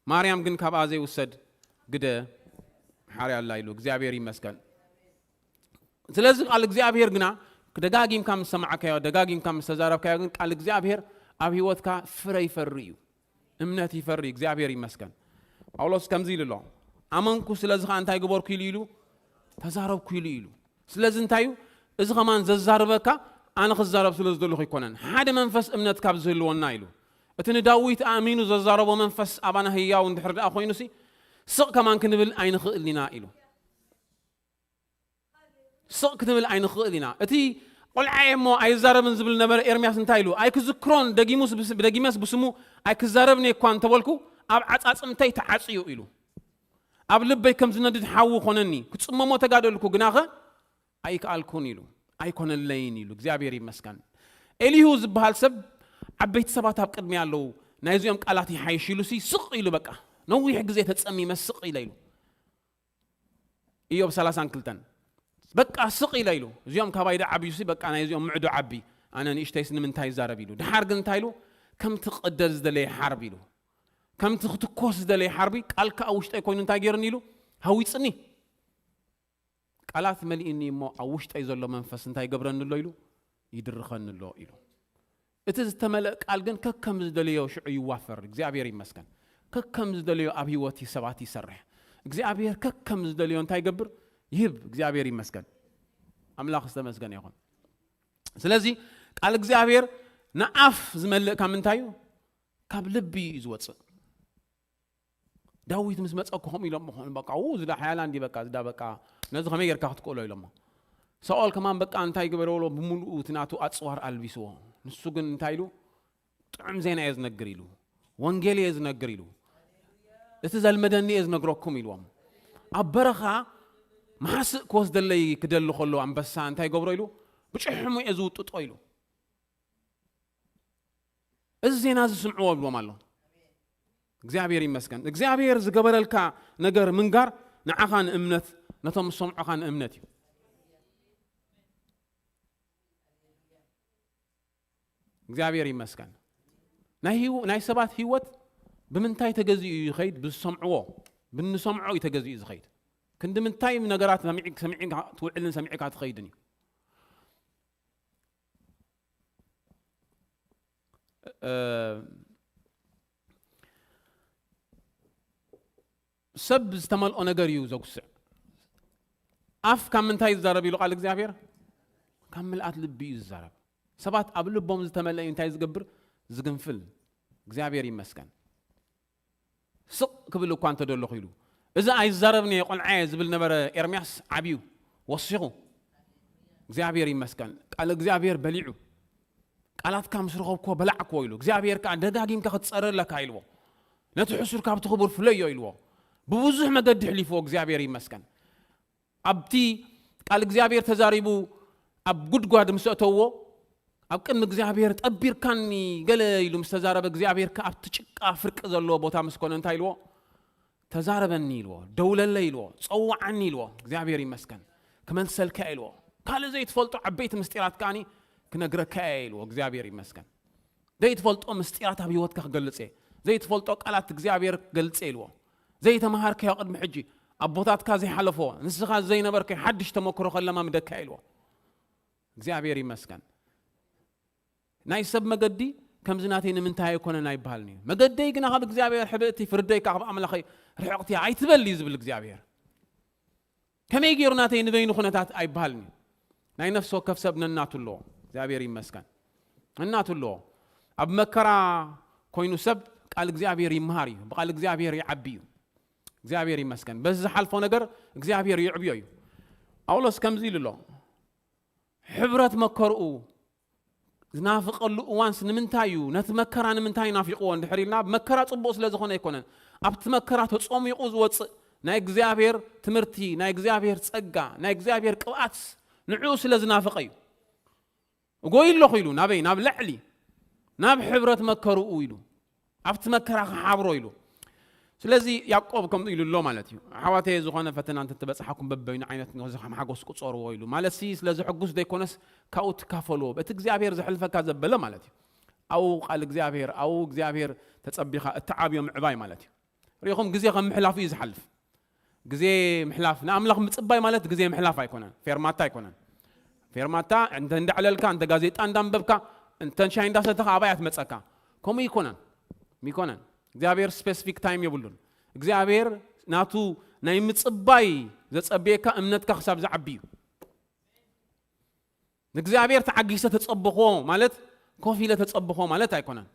ማርያም ግን ካብኣ ዘይውሰድ ግደ ሓርያ ኣላ ኢሉ። እግዚኣብሔር ይመስገን። ስለዚ ቃል እግዚኣብሔር ግና ደጋጊምካ ምስ ሰማዕካዮ፣ ደጋጊምካ ምስ ተዛረብካዮ፣ ግን ቃል እግዚኣብሔር ኣብ ህይወትካ ፍረ ይፈሪ እዩ። እምነት ይፈሪ። እግዚኣብሔር ይመስገን። ጳውሎስ ከምዚ ኢሉ ኣሎ፣ ኣመንኩ፣ ስለዚ ኸዓ እንታይ ገበርኩ ኢሉ፣ ኢሉ ተዛረብኩ ኢሉ፣ ኢሉ። ስለዚ እንታይ እዩ? እዚ ኸማን ዘዛርበካ ኣነ ክዛረብ ስለ ዝደለኹ ኣይኮነን። ሓደ መንፈስ እምነት ካብ ዝህልወና ኢሉ። እቲ ንዳዊት ኣእሚኑ ዘዛረቦ መንፈስ ኣባና ህያው እንድሕር ደኣ ኮይኑሲ፣ ስቕ ከማን ክንብል ኣይንኽእልን ኢና ኢሉ። ስቕ ክንብል ኣይንኽእል ኢና። እቲ ቆልዓ እየ እሞ ኣይዛረብን ዝብል ነበረ ኤርምያስ እንታይ ኢሉ? ኣይክዝክሮን፣ ደጊሙስ ብስ-፣ ደጊመስ ብስሙ ኣይክዛረብን እየ እኳ እንተበልኩ፣ ኣብ ዓጻጽምተይ ተዓጽዩ ኢሉ። ኣብ ልበይ ከም ዝነድድ ሓዊ ኮነኒ፣ ክጽመሞ ተጋደልኩ፣ ግናኸ ኣይከኣልኩን ኢሉ። ኣይኮነለይን ኢሉ። እግዚኣብሔር ይመስገን። ኤሊሁ ዝበሃል ሰብ፣ ዓበይቲ ሰባት ኣብ ቅድሚ ኣለዉ፣ ናይዚኦም ቃላት ይሓይሽ ኢሉሲ ስቕ ኢሉ፣ በቃ ነዊሕ ግዜ ተጸሚመ ስቕ ኢለ ኢሉ። ኢዮብ ሰላሳን ክልተን። በቃ ስቕ ኢለ ኢሉ። እዚኦም ካባይ ዶ ዓብዩሲ፣ በቃ ናይ እዚኦም ምዕዶ ዓቢ፣ ኣነ ንእሽተይስ ንምንታይ ይዛረብ ኢሉ። ድሓር ግን እንታይ ኢሉ? ከምቲ ክቕደድ ዝደለየ ሓርቢ ኢሉ። ከምቲ ክትኮስ ዝደለየ ሓርቢ ቃልካ ኣብ ውሽጠይ ኮይኑ እንታይ ገይርኒ ኢሉ? ሃዊጽኒ። ቃላት መሊእኒ እሞ ኣብ ውሽጠይ ዘሎ መንፈስ እንታይ ገብረኒ ኣሎ ኢሉ? ይድርኸኒ ኣሎ ኢሉ። እቲ ዝተመልአ ቃል ግን ከከም ዝደለዮ ሽዑ ይዋፈር። እግዚኣብሔር ይመስገን። ከከም ዝደለዮ ኣብ ህይወት ሰባት ይሰርሕ። እግዚኣብሔር ከከም ዝደለዮ እንታይ ይገብር? ይህብ። እግዚኣብሔር ይመስገን። ኣምላኽ ዝተመስገነ ይኹን። ስለዚ ቃል እግዚኣብሔር ንኣፍ ዝመልእ ካብ ምንታይ እዩ? ካብ ልቢ እዩ ዝወፅእ። ዳዊት ምስ መጸ እኮ ከምኡ ኢሎሞ ኾኑ፣ በቃ፣ ው፣ ዝዳ ሓያላ እንዲ፣ በቃ፣ ዝዳ፣ በቃ፣ ነዚ ከመይ ጌርካ ክትክእሎ ኢሎሞ። ሳኦል ከማን፣ በቃ፣ እንታይ ገበረ በሎ፣ ብምሉኡ እቲ ናቱ ኣጽዋር ኣልቢስዎ። ንሱ ግን እንታይ ኢሉ? ጥዑም ዜና እየ ዝነግር ኢሉ። ወንጌል እየ ዝነግር ኢሉ። እቲ ዘልመደኒ እየ ዝነግረኩም ኢልዎም። ኣብ በረኻ ማሕስእ ክወስደለይ ክደሊ ከሎ ኣንበሳ እንታይ ገብሮ ኢሉ? ብጭሕሙ እየ ዝውጥጦ ኢሉ። እዚ ዜና እዚ ስምዕዎ ይብሎም ኣሎ። እግዚኣብሔር ይመስገን። እግዚኣብሔር ዝገበረልካ ነገር ምንጋር ንዓኻ ንእምነት፣ ነቶም ዝሰምዑኻ ንእምነት እዩ። እግዚኣብሔር ይመስገን። ናይ ህይወ-፣ ናይ ሰባት ህይወት ብምንታይ ተገዚኡ እዩ ይኸይድ? ብዝሰምዕዎ፣ ብንሰምዖ እዩ ተገዚኡ ዝኸይድ። ክንዲ ምንታይ ነገራት ሰሚዕ-፣ ሰሚዕካ ትውዕልን ሰሚዕካ ትኸይድን እዩ። እ፣ ሰብ ዝተመልኦ ነገር እዩ ዘጉስዕ። ኣፍ ካብ ምንታይ ይዛረብ ኢሉ ቃል እግዚኣብሔር? ካብ ምልኣት ልቢ እዩ ዝዛረብ። ሰባት ኣብ ልቦም ዝተመልአ እዩ እንታይ ዝገብር? ዝግንፍል። እግዚኣብሔር ይመስገን። ስቕ ክብል እኳ እንተደለኹ ኢሉ፣ እዚ ኣይዛረብን እየ ቆልዓየ ዝብል ነበረ ኤርምያስ ዓብዩ ወሲኹ። እግዚኣብሔር ይመስገን። ቃል እግዚኣብሔር በሊዑ። ቃላትካ ምስ ረኸብክዎ በላዕክዎ ኢሉ። እግዚኣብሔር ከኣ ደጋጊምካ ክትጸረ ኣለካ ኢልዎ። ነቲ ሕሱር ካብቲ ክቡር ፍለዮ ኢልዎ። ብብዙሕ መገዲ ኣሕሊፍዎ እግዚኣብሔር ይመስገን። ኣብቲ ቃል እግዚኣብሔር ተዛሪቡ ኣብ ጉድጓድ ምስ ኣእተዎ፣ ኣብ ቅድሚ እግዚኣብሔር ጠቢርካኒ ገለ ኢሉ ምስ ተዛረበ፣ እግዚኣብሔር ከኣ ኣብቲ ጭቃ ፍርቂ ዘለዎ ቦታ ምስ ኮነ እንታይ ኢልዎ? ተዛረበኒ ኢልዎ፣ ደውለለይ ኢልዎ፣ ጸውዓኒ ኢልዎ። እግዚኣብሔር ይመስገን። ክመልሰልካ እየ ኢልዎ። ካልእ ዘይትፈልጦ ዓበይቲ ምስጢራት ከኣኒ ክነግረካ እየ ኢልዎ። እግዚኣብሔር ይመስገን። ዘይትፈልጦ ምስጢራት ኣብ ህይወትካ ክገልጽ እየ። ዘይትፈልጦ ቃላት እግዚኣብሔር ክገልጽ እየ ኢልዎ። ዘይተመሃርካዮ ቅድሚ ሕጂ፣ ኣቦታትካ ዘይሓለፎ፣ ንስኻ ዘይነበርካዮ ሓድሽ ተመክሮ ከለማምደካ እየ ኢልዎ። እግዚኣብሔር ይመስገን። ናይ ሰብ መገዲ ከምዚ ናተይ ንምንታይ ኣይኮነን ኣይበሃልን እዩ። መገደይ ግና ካብ እግዚኣብሔር ሕብእቲ፣ ፍርደይ ከኣ ካብ ኣምላኸይ ርሕቕቲ እያ ኣይትበል እዩ ዝብል እግዚኣብሔር። ከመይ ገይሩ ናተይ ንበይኑ ኩነታት ኣይበሃልን እዩ። ናይ ነፍሲ ወከፍ ሰብ ነናቱ ኣለዎ። እግዚኣብሔር ይመስገን። ነናቱ ኣለዎ። ኣብ መከራ ኮይኑ ሰብ ቃል እግዚኣብሔር ይመሃር እዩ። ብቃል እግዚኣብሔር ይዓቢ እዩ። እግዚኣብሔር ይመስገን። በዚ ዝሓልፎ ነገር እግዚኣብሔር ይዕብዮ እዩ። ጳውሎስ ከምዚ ኢሉ ኣሎ። ሕብረት መከርኡ ዝናፍቐሉ እዋንስ ንምንታይ እዩ? ነቲ መከራ ንምንታይ ናፊቕዎ እንድሕር ኢልና፣ መከራ ጽቡቕ ስለ ዝኾነ ኣይኮነን። ኣብቲ መከራ ተጾሚቑ ዝወጽእ ናይ እግዚኣብሔር ትምህርቲ፣ ናይ እግዚኣብሔር ጸጋ፣ ናይ እግዚኣብሔር ቅብኣት ንዕኡ ስለ ዝናፍቐ እዩ። እጎይ ኣለኹ ኢሉ፣ ናበይ? ናብ ላዕሊ፣ ናብ ሕብረት መከርኡ ኢሉ። ኣብቲ መከራ ክሓብሮ ኢሉ። ስለዚ ያዕቆብ ከምኡ ኢሉ ኣሎ ማለት እዩ። ኣሕዋተየ፣ ዝኾነ ፈተና እንተትበጽሓኩም በበይኑ ዓይነት ነዚ ከም ሓጎስ ቁጸርዎ ኢሉ። ማለትሲ ስለ ዘሐጉስ ዘይኮነስ ካብኡ ትካፈልዎ። በቲ እግዚኣብሔር ዘሕልፈካ ዘበለ ማለት እዩ። ኣብኡ ቃል እግዚኣብሔር፣ ኣብኡ እግዚኣብሔር ተጸቢኻ እትዓብዮ ምዕባይ ማለት እዩ። ርኢኹም፣ ግዜ ከም ምሕላፉ እዩ ዝሓልፍ። ግዜ ምሕላፍ ንኣምላኽ ምጽባይ ማለት ግዜ ምሕላፍ ኣይኮነን። ፌርማታ ኣይኮነን። ፌርማታ እንተ እንዳዕለልካ፣ እንተ ጋዜጣ እንዳንበብካ፣ እንተ ሻይ እንዳሰተኻ ኣባይ ኣትመጸካ። ከምኡ ይኮነን። ይኮነን። እግዚኣብሔር ስፔሲፊክ ታይም የብሉን። እግዚኣብሔር ናቱ ናይ ምጽባይ ዘጸብየካ እምነትካ ክሳብ ዝዓቢ እዩ። ንእግዚኣብሔር ተዓጊሰ ተጸብኾ ማለት ኮፍ ኢለ ተጸብኾ ማለት ኣይኮነን።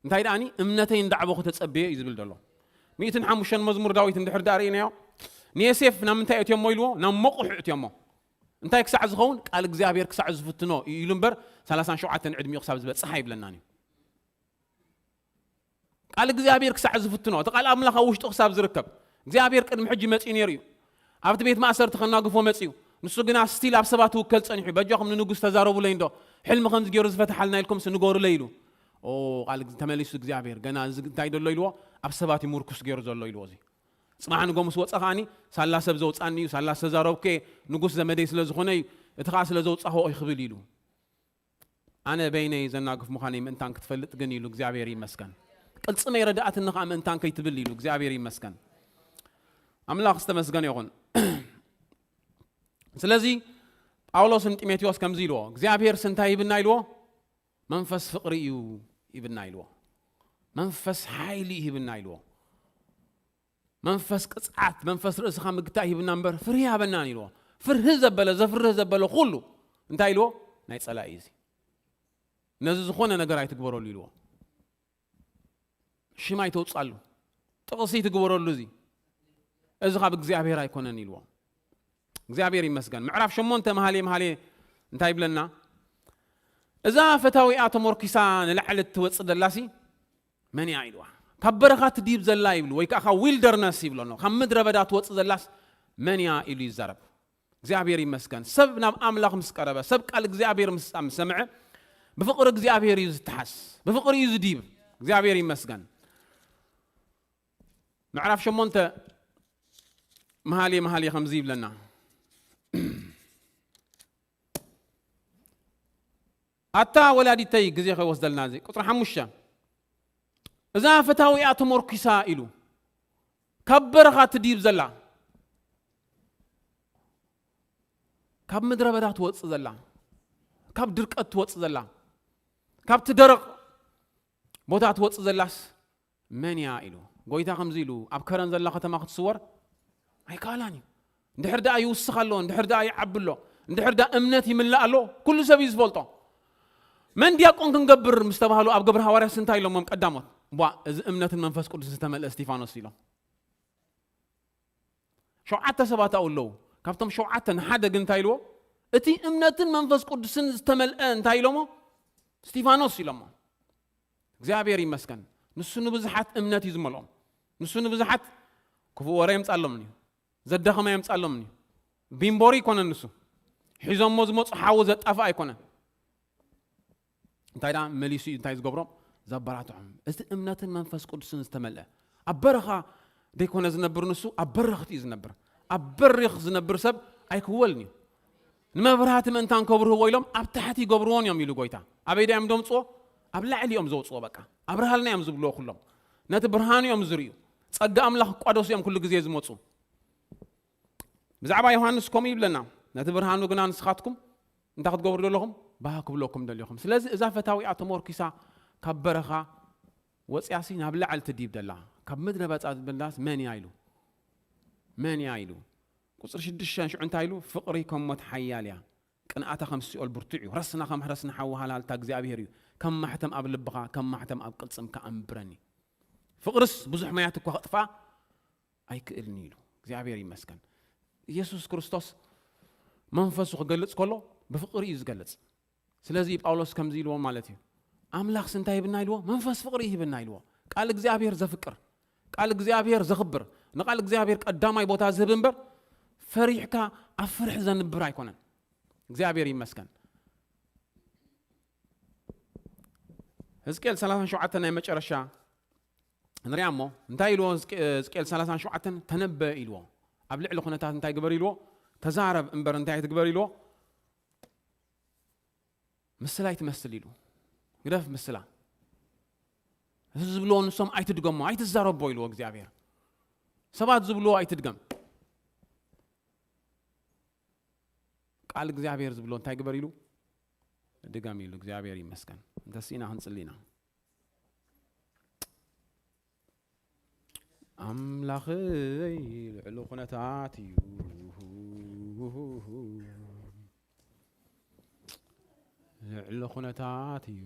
እንታይ ደኣኒ እምነተይ እንዳዕበኹ ተጸብየ እዩ ዝብል ዘሎ። ሚእትን ሓሙሽተን መዝሙር ዳዊት እንድሕር ዳኣ ርኢናዮ፣ ንየሴፍ ናብ ምንታይ እትዮሞ ኢልዎ? ናብ መቑሕ እትዮሞ። እንታይ ክሳዕ ዝኸውን? ቃል እግዚኣብሔር ክሳዕ ዝፍትኖ እዩ ኢሉ እምበር፣ ሰላሳን ሸውዓተን ዕድሚኡ ክሳብ ዝበጽሕ ኣይብለናን እዩ። ቃል እግዚኣብሔር ክሳዕ ዝፍትኖ፣ እቲ ቃል ኣምላኽ ኣብ ውሽጡ ክሳብ ዝርከብ። እግዚኣብሔር ቅድሚ ሕጂ መጺኡ ነይሩ እዩ። ኣብቲ ቤት ማእሰርቲ ከናግፎ መጺኡ። ንሱ ግና ስቲል ኣብ ሰባት ክውከል ጸኒሑ። በጃኹም ንንጉስ ተዛረቡለይ እንዶ፣ ሕልሚ ከምዚ ገይሩ ዝፈትሓልና ኢልኩምስ ንገሩለይ ኢሉ። ኦ፣ ቃል ተመሊሱ እግዚኣብሔር፣ ገና እዚ እንታይ ደሎ ኢልዎ? ኣብ ሰባት እዩ ምርኩስ ገይሩ ዘሎ ኢልዎ። እዚ ጽባሕ ንጎ ምስ ወጸ ከኣኒ፣ ሳላ ሰብ ዘውጻኒ እዩ፣ ሳላ ዝተዛረብኩ እየ፣ ንጉስ ዘመደይ ስለ ዝኾነ እዩ፣ እቲ ከኣ ስለ ዘውጻኹ እዩ ክብል ኢሉ። ኣነ በይነይ ዘናግፍ ምዃነይ ምእንታን ክትፈልጥ ግን ኢሉ እግዚኣብሔር ይመስገን። ቅልጽመይ ረዳእትኒ ከኣ ምእንታን ከይትብል ኢሉ እግዚኣብሔር ይመስገን። ኣምላኽ ዝተመስገነ ይኹን። ስለዚ ጳውሎስ ንጢሞቴዎስ ከምዚ ኢልዎ፣ እግዚኣብሔርስ እንታይ ይብና ኢልዎ? መንፈስ ፍቕሪ እዩ ይብና ኢልዎ። መንፈስ ሓይሊ ይህብና ኢልዎ። መንፈስ ቅጽዓት፣ መንፈስ ርእስኻ ምግታይ ይህብና እምበር ፍርሂ ሃበናን ኢልዎ። ፍርሂ ዘበለ፣ ዘፍርህ ዘበለ ኩሉ እንታይ ኢልዎ? ናይ ጸላኢ እዩ እዚ። ነዚ ዝኾነ ነገር ኣይትግበረሉ ኢልዎ። ሽም ኣይተውጻሉ። ጥቕሲ ትግበረሉ እዚ። እዚ ካብ እግዚኣብሔር ኣይኮነን ኢልዎ። እግዚኣብሔር ይመስገን። ምዕራፍ ሸሞንተ መሃሌ መሃሌ እንታይ ይብለና? እዛ ፈታዊኣ ተሞርኪሳ ንላዕሊ እትወጽእ ዘላሲ መን እያ ኢልዋ። ካብ በረኻ ትድይብ ዘላ ይብሉ፣ ወይ ከዓ ካብ ዊልደርነስ ይብሎ ነው። ካብ ምድረ በዳ ትወጽእ ዘላስ መን እያ ኢሉ ይዛረብ። እግዚኣብሔር ይመስገን። ሰብ ናብ ኣምላኽ ምስ ቀረበ፣ ሰብ ቃል እግዚኣብሔር ምስ ምስ ሰምዐ፣ ብፍቕሪ እግዚኣብሔር እዩ ዝተሓስ፣ ብፍቕሪ እዩ ዝድይብ። እግዚኣብሔር ይመስገን። ምዕራፍ ሸሞንተ መሃሌ መሃሌ ከምዚ ይብለና። ኣታ ወላዲተይ፣ ግዜ ከይወስደልና እዚ ቁፅሪ ሓሙሽተ፣ እዛ ፈታዊኣ ተሞርኪሳ ኢሉ ካብ በረኻ ትድይብ ዘላ፣ ካብ ምድረ በዳ ትወፅእ ዘላ፣ ካብ ድርቀት ትወፅእ ዘላ፣ ካብቲ ደረቕ ቦታ ትወፅእ ዘላስ መን እያ ኢሉ። ጎይታ ከምዚ ኢሉ፣ ኣብ ከረን ዘላ ከተማ ክትስወር ኣይከኣላን እዩ። እንድሕር ደኣ ይውስኽ ኣሎ፣ እንድሕር ደኣ ይዓቢ ኣሎ፣ እንድሕር ደኣ እምነት ይምላእ ኣሎ፣ ኩሉ ሰብ እዩ ዝፈልጦ። መን ዲያቆን ክንገብር ምስ ተባህሉ ኣብ ግብረ ሃዋርያስ እንታይ ኢሎሞም ቀዳሞት? ቧ፣ እዚ እምነትን መንፈስ ቅዱስ ዝተመልአ እስቲፋኖስ ኢሎም። ሸውዓተ ሰባት ኣብኡ ኣለዉ። ካብቶም ሸውዓተ ንሓደ ግን እንታይ ኢልዎ? እቲ እምነትን መንፈስ ቅዱስን ዝተመልአ እንታይ ኢሎሞ? እስቲፋኖስ ኢሎሞ። እግዚኣብሔር ይመስገን። ንሱ ንብዙሓት እምነት እዩ ዝመልኦም። ንሱ ንብዙሓት ክፉእ ወረ የምጻሎምን እዩ። ዘዳኸመ የምጻሎምን እዩ። ቢምቦሪ ይኮነን ንሱ። ሒዞሞ ዝመጹ ሓዊ ዘጣፍእ ኣይኮነን። እንታይ ደኣ መሊሱ እዩ እንታይ ዝገብሮም? ዘበራትዖም። እቲ እምነትን መንፈስ ቅዱስን ዝተመልአ። ኣብ በረኻ ደይኮነ ዝነብር ንሱ፣ ኣብ በረኽቲ እዩ ዝነብር። ኣብ በሪኽ ዝነብር ሰብ ኣይክወልን እዩ። ንመብራህቲ ምእንታን ከብርህዎ ኢሎም ኣብ ታሕቲ ይገብርዎን እዮም ኢሉ ጎይታ። ኣበይ ዳ እዮም ደምፅዎ? ኣብ ላዕሊ እዮም ዘውፅዎ። በቃ ኣብርሃልና እዮም ዝብልዎ ኩሎም። ነቲ ብርሃኑ እዮም ዝርእዩ። ጸጋ ኣምላኽ ክቋደሱ እዮም ኩሉ ግዜ ዝመፁ። ብዛዕባ ዮሃንስ ከምኡ ይብለና፣ ነቲ ብርሃኑ ግና ንስኻትኩም እንታይ ክትገብሩ ደለኹም? ባህ ክብለኩም ደሊኹም። ስለዚ እዛ ፈታዊኣ ተሞርኪሳ ካብ በረኻ ወፅያሲ ናብ ላዕሊ ትድይብ ደላ፣ ካብ ምድረ በዳ ትድይብ ደላስ መን እያ ኢሉ? መን እያ ኢሉ? ቁፅሪ ሽዱሽተ ሽዑ እንታይ ኢሉ? ፍቕሪ ከም ሞት ሓያል እያ፣ ቅንኣታ ከም ሲኦል ብርቱዕ እዩ፣ ረስና ከም ረስኒ ሓዊ ሃልሃልታ እግዚኣብሄር እዩ፣ ከም ማሕተም ኣብ ልብኻ፣ ከም ማሕተም ኣብ ቅልጽምካ ኣንብረኒ። ፍቕርስ ብዙሕ ማያት እኳ ከጥፍኣ ኣይክእልን ኢሉ። እግዚኣብሔር ይመስገን። ኢየሱስ ክርስቶስ መንፈሱ ክገልጽ ከሎ ብፍቕሪ እዩ ዝገልጽ። ስለዚ ጳውሎስ ከምዚ ኢልዎ ማለት እዩ። ኣምላኽስ እንታይ ይህብና ኢልዎ? መንፈስ ፍቕሪ ይህብና ኢልዎ። ቃል እግዚኣብሔር ዘፍቅር፣ ቃል እግዚኣብሔር ዘኽብር፣ ንቃል እግዚኣብሔር ቀዳማይ ቦታ ዝህብ እምበር ፈሪሕካ ኣብ ፍርሒ ዘንብር ኣይኮነን። እግዚኣብሔር ይመስገን። ሕዝቅኤል ሰላሳ ሸውዓተ ናይ መጨረሻ ንሪኣ እሞ እንታይ ኢልዎ? ሕዝቅ-፣ ሕዝቅኤል ሰላሳ ሸውዓተ ተነበ ኢልዎ። ኣብ ልዕሊ ኩነታት እንታይ ግበር ኢልዎ? ተዛረብ እምበር እንታይ ትግበር ኢልዎ? ምስላ ኣይትመስል ኢሉ። ግደፍ ምስላ። እዚ ዝብልዎ ንሶም ኣይትድገሞ፣ ኣይትዛረቦ ኢልዎ እግዚኣብሔር። ሰባት ዝብልዎ ኣይትድገም። ቃል እግዚኣብሔር ዝብሎ እንታይ ግበር ኢሉ? ድገም ኢሉ። እግዚኣብሔር ይመስገን። እንተስኢና ክንጽሊ ኢና። ኣምላኸይ ልዕሊ ኩነታት እዩ፣ ልዕሊ ኩነታት እዩ።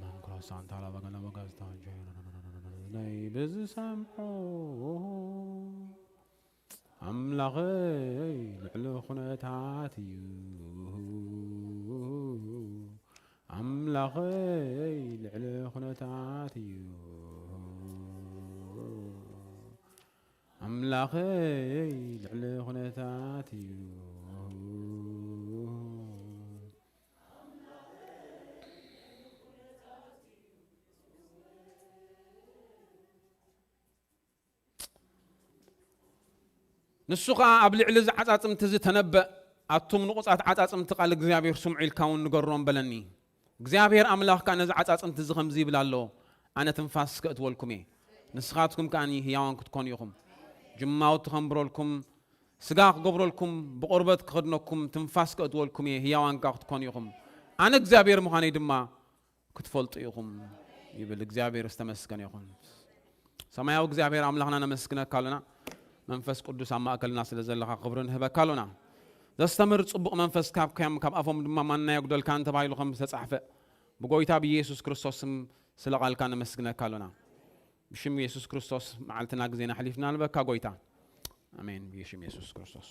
መንክሮ ሳንታ ላባጋና ባጋዝታ ናይ ብዝሰምዖ ኣምላኸይ ልዕሊ ኩነታት እዩ። ኣምላኸይ ልዕሊ ኩነታት እዩ። ኣምላኸይ ልዕሊ ኩነታት እዩ። ንሱ ኸኣ ኣብ ልዕሊ እዚ ዓጻጽምቲ እዚ ተነበእ፣ ኣቱም ንቑጻት ዓጻጽምቲ ቃል እግዚኣብሔር ስምዑ ኢልካ እውን ንገሮም በለኒ። እግዚኣብሔር ኣምላኽ ከኣ ነዚ ዓጻጽምቲ እዚ ከምዚ ይብል ኣሎ፣ ኣነ ትንፋስ ከእትወልኩም እየ፣ ንስኻትኩም ከኣ ህያዋን ክትኮኑ ኢኹም። ጅማውቲ ከንብረልኩም፣ ስጋ ክገብረልኩም፣ ብቆርበት ክኸድነኩም፣ ትንፋስ ከእትወልኩም እየ፣ ህያዋን ከኣ ክትኮኑ ኢኹም። ኣነ እግዚኣብሔር ምዃነይ ድማ ክትፈልጡ ኢኹም ይብል። እግዚኣብሔር ዝተመስገነ ይኹን። ሰማያዊ እግዚኣብሔር ኣምላኽና ነመስግነካ ኣሎና። መንፈስ ቅዱስ ኣብ ማእከልና ስለ ዘለኻ ክብሪ ንህበካ ኣሎና። ዘስተምህር ጽቡቕ መንፈስ ካብ ከም ካብ ኣፎም ድማ ማና የጉደልካን ተባሂሉ ከም ዝተጻሕፈ ብጎይታ ብኢየሱስ ክርስቶስ ስም ስለ ቃልካ ነመስግነካ ኣሎና። ብሽም ኢየሱስ ክርስቶስ መዓልትና ግዜና ኣሕሊፍና ንበካ ጎይታ። ኣሜን። ብሽም ኢየሱስ ክርስቶስ።